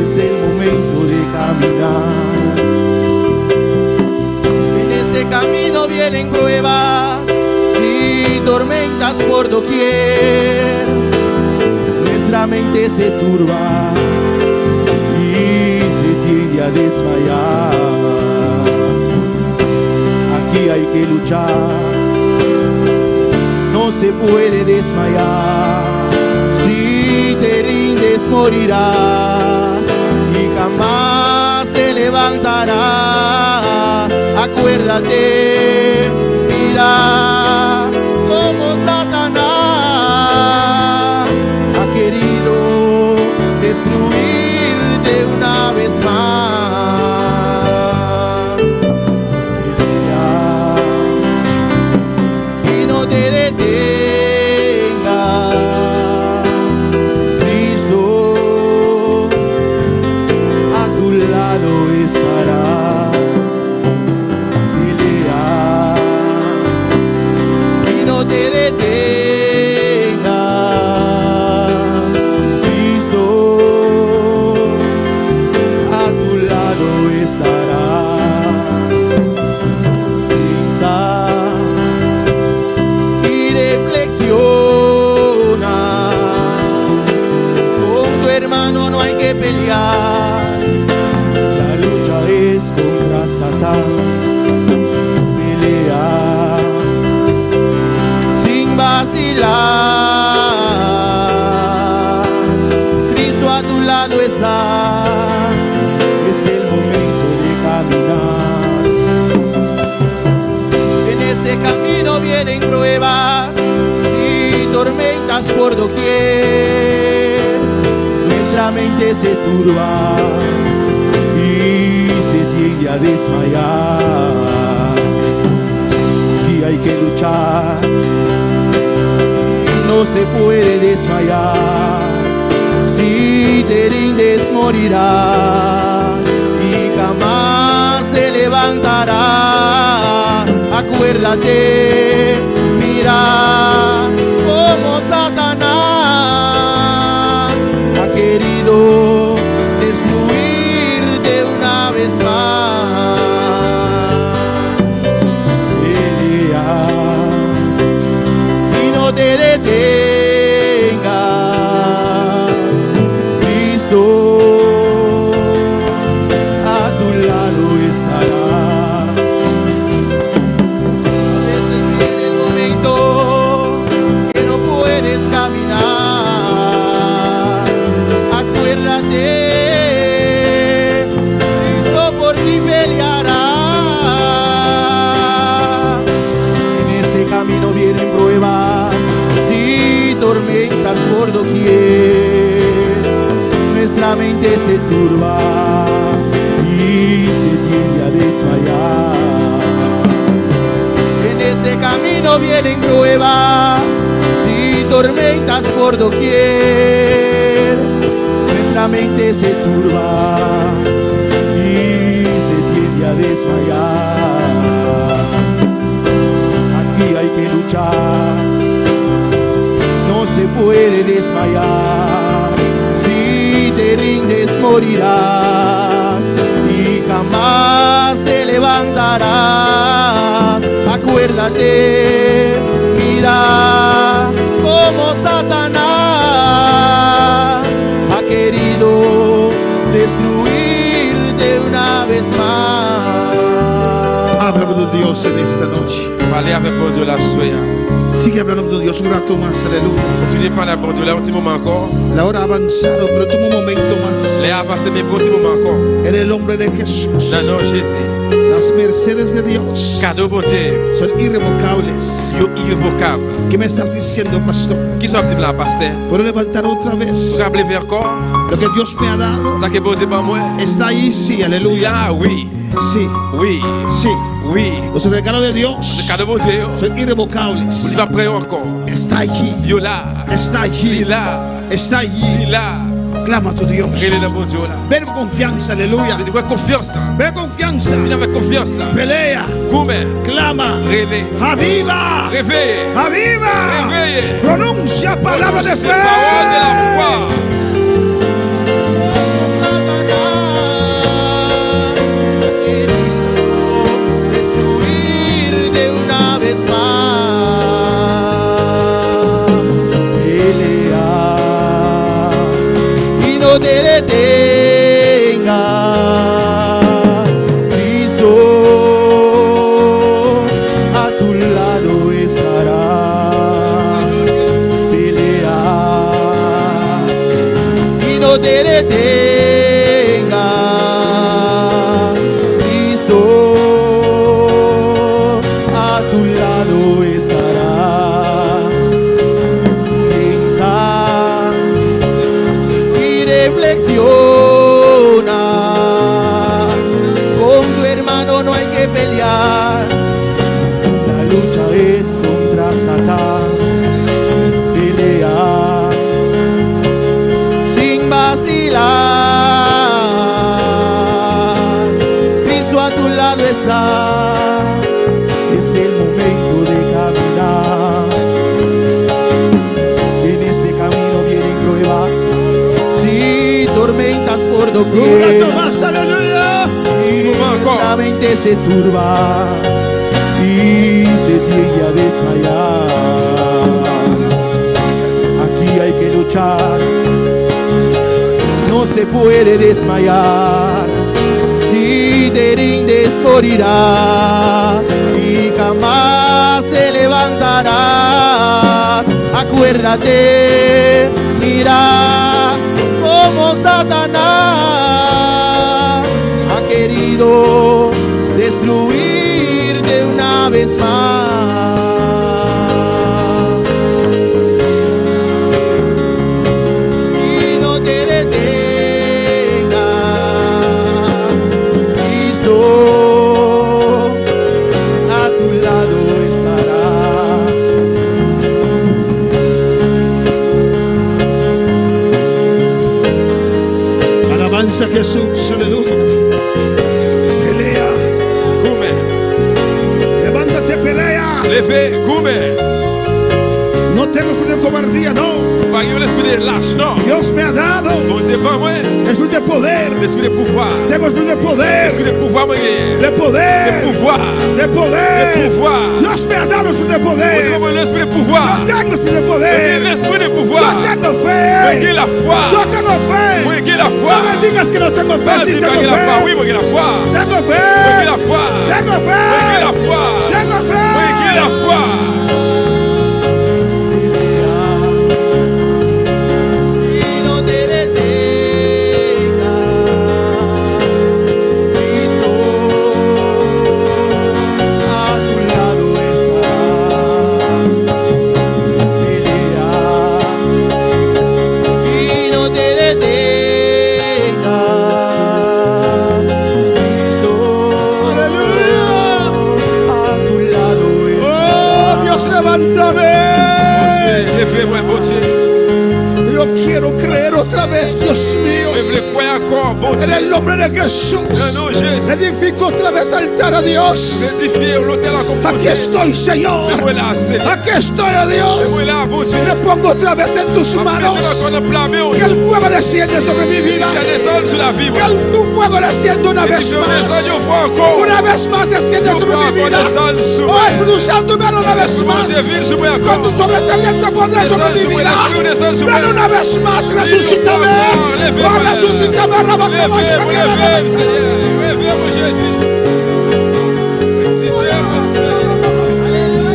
Es el momento de caminar. En este camino vienen pruebas y tormentas por doquier. Nuestra mente se turba y se tiende a desmayar. Aquí hay que luchar, no se puede desmayar. Si te rindes morirás y jamás te levantarás. Acuérdate, mira cómo Satanás ha querido destruirte una vez más. Pelea y no te detengas, Cristo a tu lado estará. Pelea y no te detengas, Cristo a tu lado estará. Piensa y reflexiona. Con tu hermano no hay que pelear. La lucha es contra Satán. Pelea sin vacilar. Cristo a tu lado está. Es el momento de caminar. En este camino vienen pruebas y tormentas por doquier. Nuestra mente se turba y se tiende a desmayar. Aquí hay que luchar, no se puede desmayar. Si te rindes morirás y jamás te levantarás. Acuérdate, mira cómo Satanás ha querido destruirte una vez más. Pelea y no te detengas, Cristo a tu lado estará. A veces viene el momento camino vienen pruebas y tormentas por doquier. Nuestra mente se turba y se tiende a desmayar. En este camino vienen pruebas y tormentas por doquier. Nuestra mente se turba y se tiende a desmayar. Aquí hay que luchar, no se puede desmayar. Si te rindes morirás y jamás te levantarás. Acuérdate, mira cómo Satanás ha querido destruirte una vez más. Habla con tu Dios en esta noche. Pale avèk Bondye la aswè a. Sigue hablando con tu Dios un rato más, aleluya. Kontinye pale ak Bondye la yon ti moman ankò. La hora ha avanzado, pero toma un momento más. Lè a pase men pran yon ti moman ankò. En el nombre de Jesús. Nan non Jezi. Las mercedes de Dios Kado Bondye yo. son irrevocables. Yo irevokab. ¿Qué me estás diciendo, pastor? Kisa w ap di m la, pastè? ¿Puedo levantar otra vez? Ou kab leve ankò? Lo que Dios me ha dado Sa ke Bondye ban mwen. está ahí, sí, Li aleluya. la, wi. Sí, Wi. sí. Wi. Los regalos de Dios Kado Bondye yo. son irrevocables. Li pa pran yo ankò. Está allí, Yo la. está Li allí, la. está Li allí. la. Clama a tu Dios. Rele nan Bondye w la. Ven con confianza, aleluya. Vini avèk konfyans la. Ven con confianza. Vini avèk konfyans la. Pelea, Goumen. clama, Rele. aviva, Reveye. aviva. Reveye. Pronuncia palabra de Pwononse fe. pawòl de lafwa. Satanás ha querido destruirte una vez más. Pelea y no te detengas. Cristo a tu lado estará. Pelea y no te detengas. Cristo a tu lado estará. Piensa y reflexiona. Con tu hermano no hay que pelear. La lucha es contra Satán. Pelea sin vacilar. Cristo a tu lado está. Es el momento de caminar. En este camino vienen pruebas, sí, tormentas por Un doquier. rato más, aleluya. Y la mente se turba y se tiende a desmayar. Aquí hay que luchar, no se puede desmayar. Si te rindes morirás y jamás te levantarás. Acuérdate, mira cómo Satanás ha querido destruirte una vez más. Y no te detengas, Cristo a tu lado estará. Alabanza a Jesús, aleluya. Pelea, Goumen. levántate, pelea. Leve, goumen. No tengo espíritu de cobardía, no. Pa gen yon lespri de lach, non. Dios me ha dado Bondye ban mwen. espíritu de poder. Lespri de pouvwa. Tengo espíritu de poder, Lespri de pouvwa mwen genyen. de poder, De pouvwa. de poder. De pouvwa. Dios me ha dado espíritu de Bondye poder. ban mwen lespri de pouvwa. Yo tengo espíritu de Mwen gen poder. lespri de pouvwa. Yo tengo fe. Mwen gen lafwa. Yo tengo fe. Mwen gen lafwa. No me digas que no tengo fe. Pa Sí di pa tengo gen lafwa. fe. Wi, mwen gen lafwa. Tengo fe. Mwen gen lafwa. Tengo fe. Mwen gen lafwa. Tengo fe. Mwen gen lafwa. Y no te detengas, Cristo a tu lado estará. Levántame. Bondye, leve mwen, Bondye. Yo quiero creer otra vez, Dios mío. Mwen vle kwè ankò, En Bondye. el nombre de Jesús. Nan non Jezi. Edifico otra vez altar a Dios. Mwen edifye yon lotèl ankò, Aquí Bondye. estoy, Señor. Mwen la, Senyè. Aquí estoy, oh Dios. Mwen la, Bondye. Me pongo otra vez en tus Mwen mete manos. ankò nan pla men ou. Que el fuego desciende sobre mi vida. Dife a desann sou lavi Que mwen. el- tu fuego descienda una vez Dife a más. desann yon fwa ankò. Una vez más desciende Yon sobre fwa mi ankò vida. desann sou Oh mwen. Espíritu Santo, ven una vez más. Bondye, vin sou mwen ankò. Con tu sobresaliente poder sobre Descend mi sur moi, vida. l'esprit descend sur Ven moi. una vez más, resúcitame. Oh, resúcitame, Leve, mwen Rabacaba, leve, Senyè. Leve mwen, Jezi. Resisite mwen, Senyè.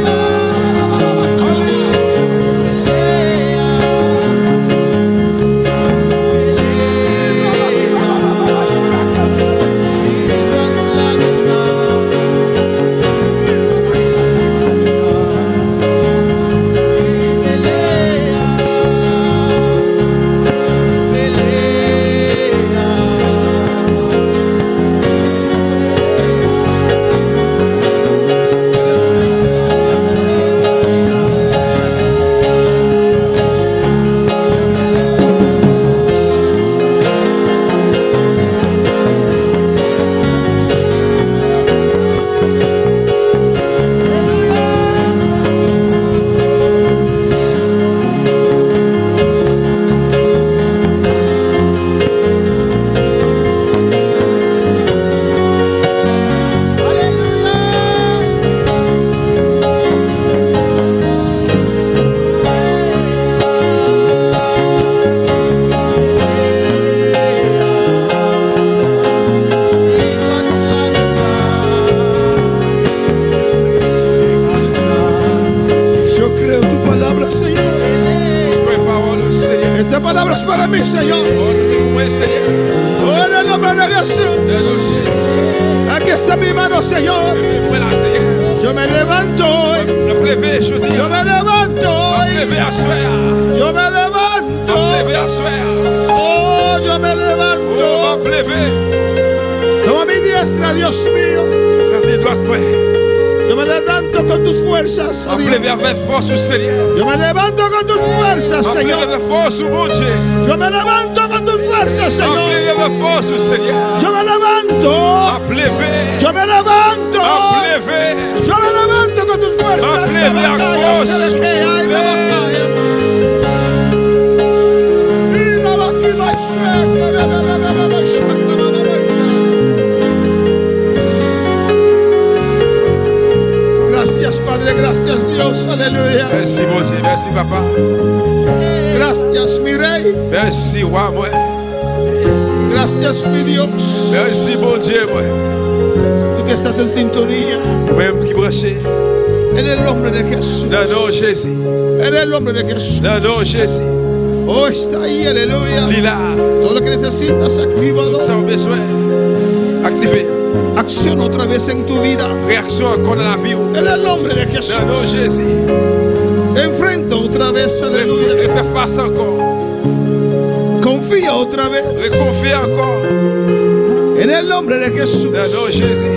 Yo creo tu palabra, Señor. Mwen kwè pawòl ou, Senyè. Esta palabra es para mí, Señor. Oh, sa se pou mwen, Senyè. Oh, en el nombre de Jesús. Nan non Jezi. Aquí está mi mano, Señor. Mwen mwen la, Senyè. Yo me levanto hoy. Mwen leve jodi. Yo me levanto Mwen hoy. leve aswè a. Yo me levanto. Mwen leve aswè a. Oh, yo me Oh, levanto. mwen leve. Toma mi diestra, Dios mío. Pran men dwat mwen. Yo me levanto con tus fuerzas, oh Mwen Dios. leve avèk fòs ou, Senyè. Yo me levanto con tus fuerzas, Mwen leve Señor. avèk fòs ou, Bondye. Yo me levanto con tus fuerzas, Mwen Señor. leve avèk fòs ou, Senyè. Yo me levanto. Mwen leve. Yo me levanto. Mwen leve. Yo me levanto con tus fuerzas. Mwen leve La ak batalla, fòs. se le que hay, la batalla. Y la vaquilla, y sueca, la, la, la, la, la, la, sueca, la, la, la, la. Gracias, Padre, gracias, Dios, aleluya. Mèsi, Bondye. Mèsi, Papa. Gracias, mi Rey. Mèsi, Wa mwen. Gracias, mi Dios. Mèsi, Bondye mwen. Tú que estás en sintonía. Ou menm ki branche. En el nombre de Jesús. Nan non Jezi. En el nombre de Jesús. Nan non Jezi. Oh, está ahí, aleluya. Li la. Todo lo que necesitas, actívalo. Sa ou bezwen. Aktive. Acciona otra vez en tu vida. Reyaksyon ankò nan lavi ou. En el nombre de Nan non Jesús. Jezi. Enfrenta otra vez, aleluya. Refè fas ankò. Confía otra vez. Rekonfye ankò. En el nombre de Jesús. Nan non Jezi.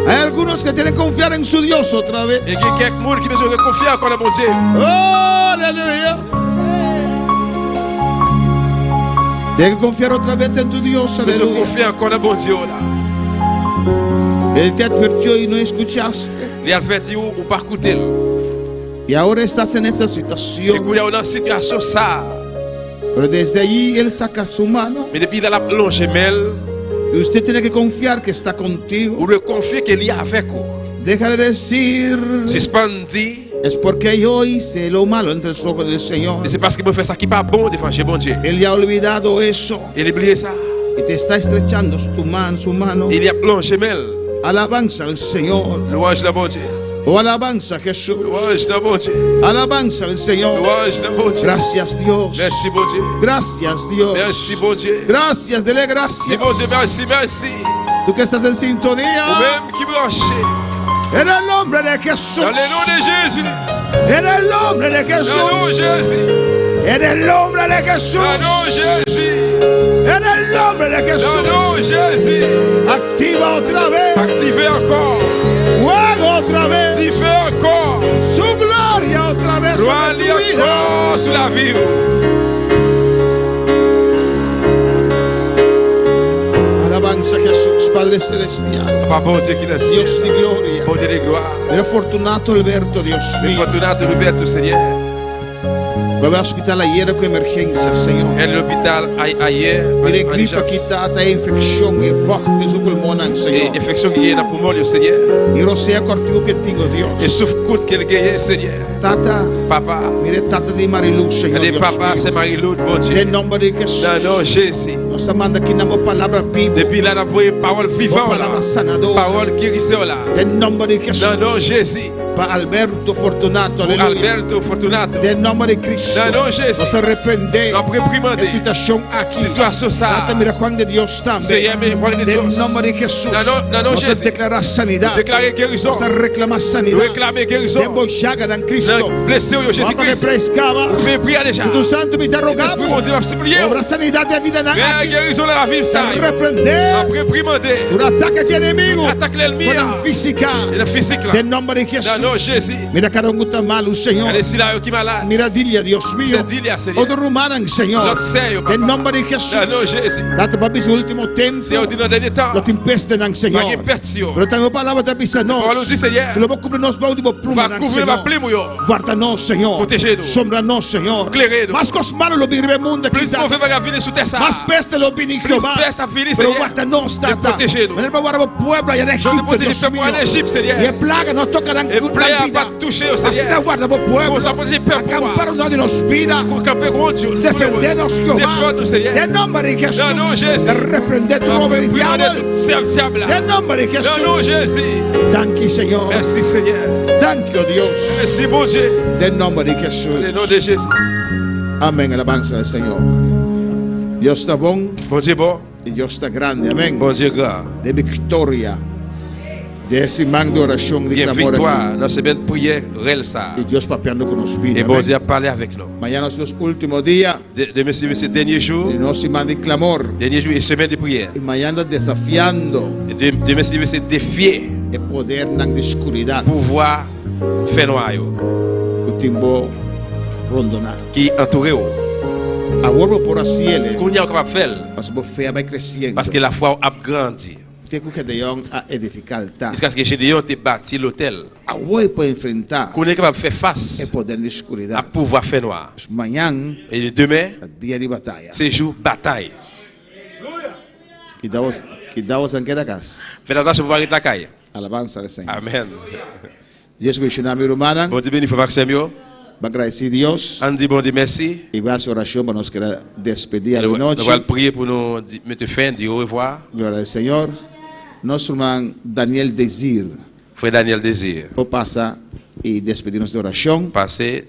Hay algunos que tienen que confiar en su Dios otra vez. E gen kèk moun ki bezwen rekonfye ankò nan Bondye. Oh, aleluya. Tienes que confiar otra vez en tu Dios, Bezwen aleluya. konfye ankò nan Bondye ou la. Él te advirtió y no escuchaste. Li avèti ou, ou pa koute l. Y ahora estás en esa E situación. kounye a ou nan sitiyasyon sa. Pero desde allí Él saca su mano. Men depi la l ap lonje men l, Y usted tiene que confiar que está contigo. ou dwe konfye ke li avèk ou. Deja de decir, Sispann di, es porque yo hice lo malo ante los ojos del Señor. se paske mwen fè sa ki pa bon devan je Bondye. Él ya ha olvidado eso E li bliye sa. y te está estrechando tu mano, su mano. E li ap lonje men l. Alabanza al Señor. Louanj nan Bondye. Oh, alabanza a Jesús. Louanj nan Bondye. Alabanza al Señor. Louanj nan Bondye. Gracias Dios. Mèsi Bondye. Gracias Dios. Mèsi Bondye. Gracias, dele Di gracias. Bondye mèsi, mèsi. Tú que estás en Ou sintonía. menm ki branche. En el nombre de Jesús. Dans le nom de Jésus. En el nombre de Dans le nom Jesús. Jésus. En el nombre de Jesús. Dans le nom Jésus. En el nombre de Dans Jesús. le nom Jésus. Activa otra vez. Aktive ankò. Fuego otra vez. Dife ankò. Su gloria sou lavi ou. Alabanza a Jesús, Padre Celestial. Papa Bondye ki nan syèl Dios de la, gloria. Bondye de glwa. Mira Fortunato Alberto, Dios Men mío. Fortunato Luberto, Senyè. Voy al hospital ayer con emergencia, Señor. El lopital ay ayè Mira an gripa ijans. ki tata, e infección, e vocht den su pulmonnan, E Señor. enfeksyon ki genyen nan poumon l yo, Senyè. Y rosea cortico que tengo, E Dios. souf kout ke l genyen, Senyè. Tata, Papa, mire tata di Mariluz, Señor. gade Dios papa mío. sè Marilou, Bondye. Den nombre de Jesús. Nan non Jezi. Nos ta manda aki nan bo palabra bibo. Depi la n ap voye pawòl vivan w la. Palabra sanadora. Pawòl gerisè w la. Den nombre de Jesús. Nan non Jezi. Pa Alberto Fortunato, Pou aleluya. Alberto Fortunato. Den nombre de Cristo. Nan non Jezi. Nos ta reprende. N ap reprimande. E situacion aki. Situacion sa a. Tata mira Juan de Dios tambe. Señor, mira Juan de Den Dios. nombre de Jesús. Nan non, nan non Nos ta Jezi. declara sanidad. Nou deklare gerizon. Nos ta reclama sanidad. Nou reklame gerizon. Den bo llaganan Cristo. Nan blese ou yo Jezi Vamos Kris. preskaba. Ou pe priya deja. Espíritu Santo mi ta roga Espri bo. Bondye map sipliye ou. Obra sanidad den vida nan Fè aki. gerizon nan lavi sa yo. Reprende. Nap reprimande. Tur atake di enemigo. Tout atak lèlmi Kon a. nan fisika. E nan fisik la. Den nombre di Jesus. Nan non Jezi. Mira kada un ku ta malu, Señor. Gade sila yo ki malad. Mira Dilia, Dios mío. Se Dilia, Señor. Otro rumannan, Señor. Lòt sè yo, Papa. Den nombre di Jesus. Nan non Jezi. Tata pa bisa último tempo. Señor di nan dènye tan. Lo tin pestenan, Señor. Va gen pèst yo. Pero tambe bo palabra ta bisa nos. Pawòl ou di, Señor. Ku lo bo kubri nos bou di bo Va plumanan, kubri Señor. ba plim ou yo. Guarda nos, Señor. Proteje nou. Sombra nos, Señor. Klere nou. Mas kos malo lo bini riba e mundo aki, Plis Tata. move bagay ap vini sou tè sa. Mas peste lo bini, Plis Jehová. peste ap vini, Pero Señor. guarda nos, E Tata. proteje nou. Manera pa guarda bo pueblo allá na Jan te Egipto, proteje Dios pèp ou mío. an Ejip, Señor. Y e plaga no tocarán E nan plea vida. pa touche yo, Señor. Asina guarda bo pueblo. Konsa proteje pèp ou a. Acampar rondó di nos vida. Kou kanpe kont yo. Defendenos, Jehová. Defann nou, Señor. Den nombre de Jesús. Nan non Jezi. Reprende tur obra di Reprimande diabel. tout sèv dyab la. Den nombre de Jesús. Nan non Jezi. Danki, Señor. Mèsi, Senyè. Danki, oh Dios. Mèsi, Bondye. Den nombre de Jesús. Nan non de Jezi. Amén. Alabanza al Señor. Dios ta bon. Bondye bon. Y Dios ta grande. Amén. Bondye gran. De victoria. De e siman de oracion di Gen clamor viktwa aki. nan semèn priyè rèl sa a. Y Dios papiando con nos vida. E Amén. Bondye ap pale avèk nou. Mañana es nos último día. Demen se dènye jou. De nos siman di clamor. Dènye jou e semèn de priyè. Y mañana desafiando. E demen se defye. E podernan di scuridad. Pouvwa fènwa yo. Cu tin bo rondona. Ki antoure ou. Awor bo por haciele. Kounye a ou kapab fè l. Pasobra bo fe a bai creciendo. Paske lafwa ou ap grandi. Te cu Gedeon a edifica altar. Jiskaske Gedeon te bati lotèl. Awor e por enfrenta. Kounye a kapab fè fas. E poder di scuridad. A pouvwa fènwa. Mañan. E demen. Ta dia di bataya. Se jou batay. Kida bo san keda cas. Fè atansyon pou pa ret lakay. Alabanza al Señor. Amen. Dios bendiciona mi rumannan. Bondye beni frè m ak sè m yo. Ba gradeci Dios. Ann di Bondye mèsi. Y ba haci oracion pa nos keda despedi Nou anochi. pral priye pou nou mete fen, di orevwa. Gloria al Señor. Nos ruman Daniel Desir. Frè Daniel Desir. Por pasa y despedi nos di oracion. Pase.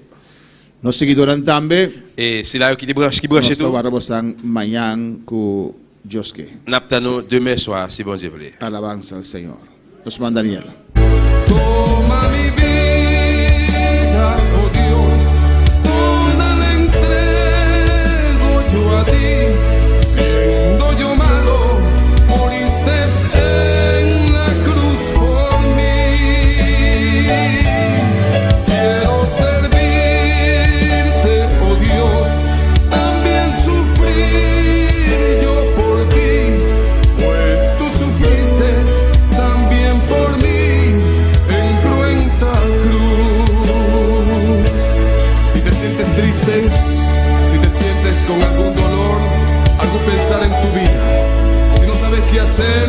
Nos siguidornan tambe. E sila yo ki te branche, ki branche Nos ta tou. warda bosan mañan cu Dios ke. Nap tann nou demen swa si Bondye vle. Alabanza al Señor. Nos ruman Daniel. Toma mi vida, oh Dios, toda la entrego yo a ti. Siendo yo malo, moriste en la cruz por mi. Quiero servirte, oh Dios, también sufrir yo por ti, pues tú sufriste también por mí en cruenta cruz. Si te sientes triste, si te sientes con algún dolor, algún pensar en tu vida, si no sabes qué hacer,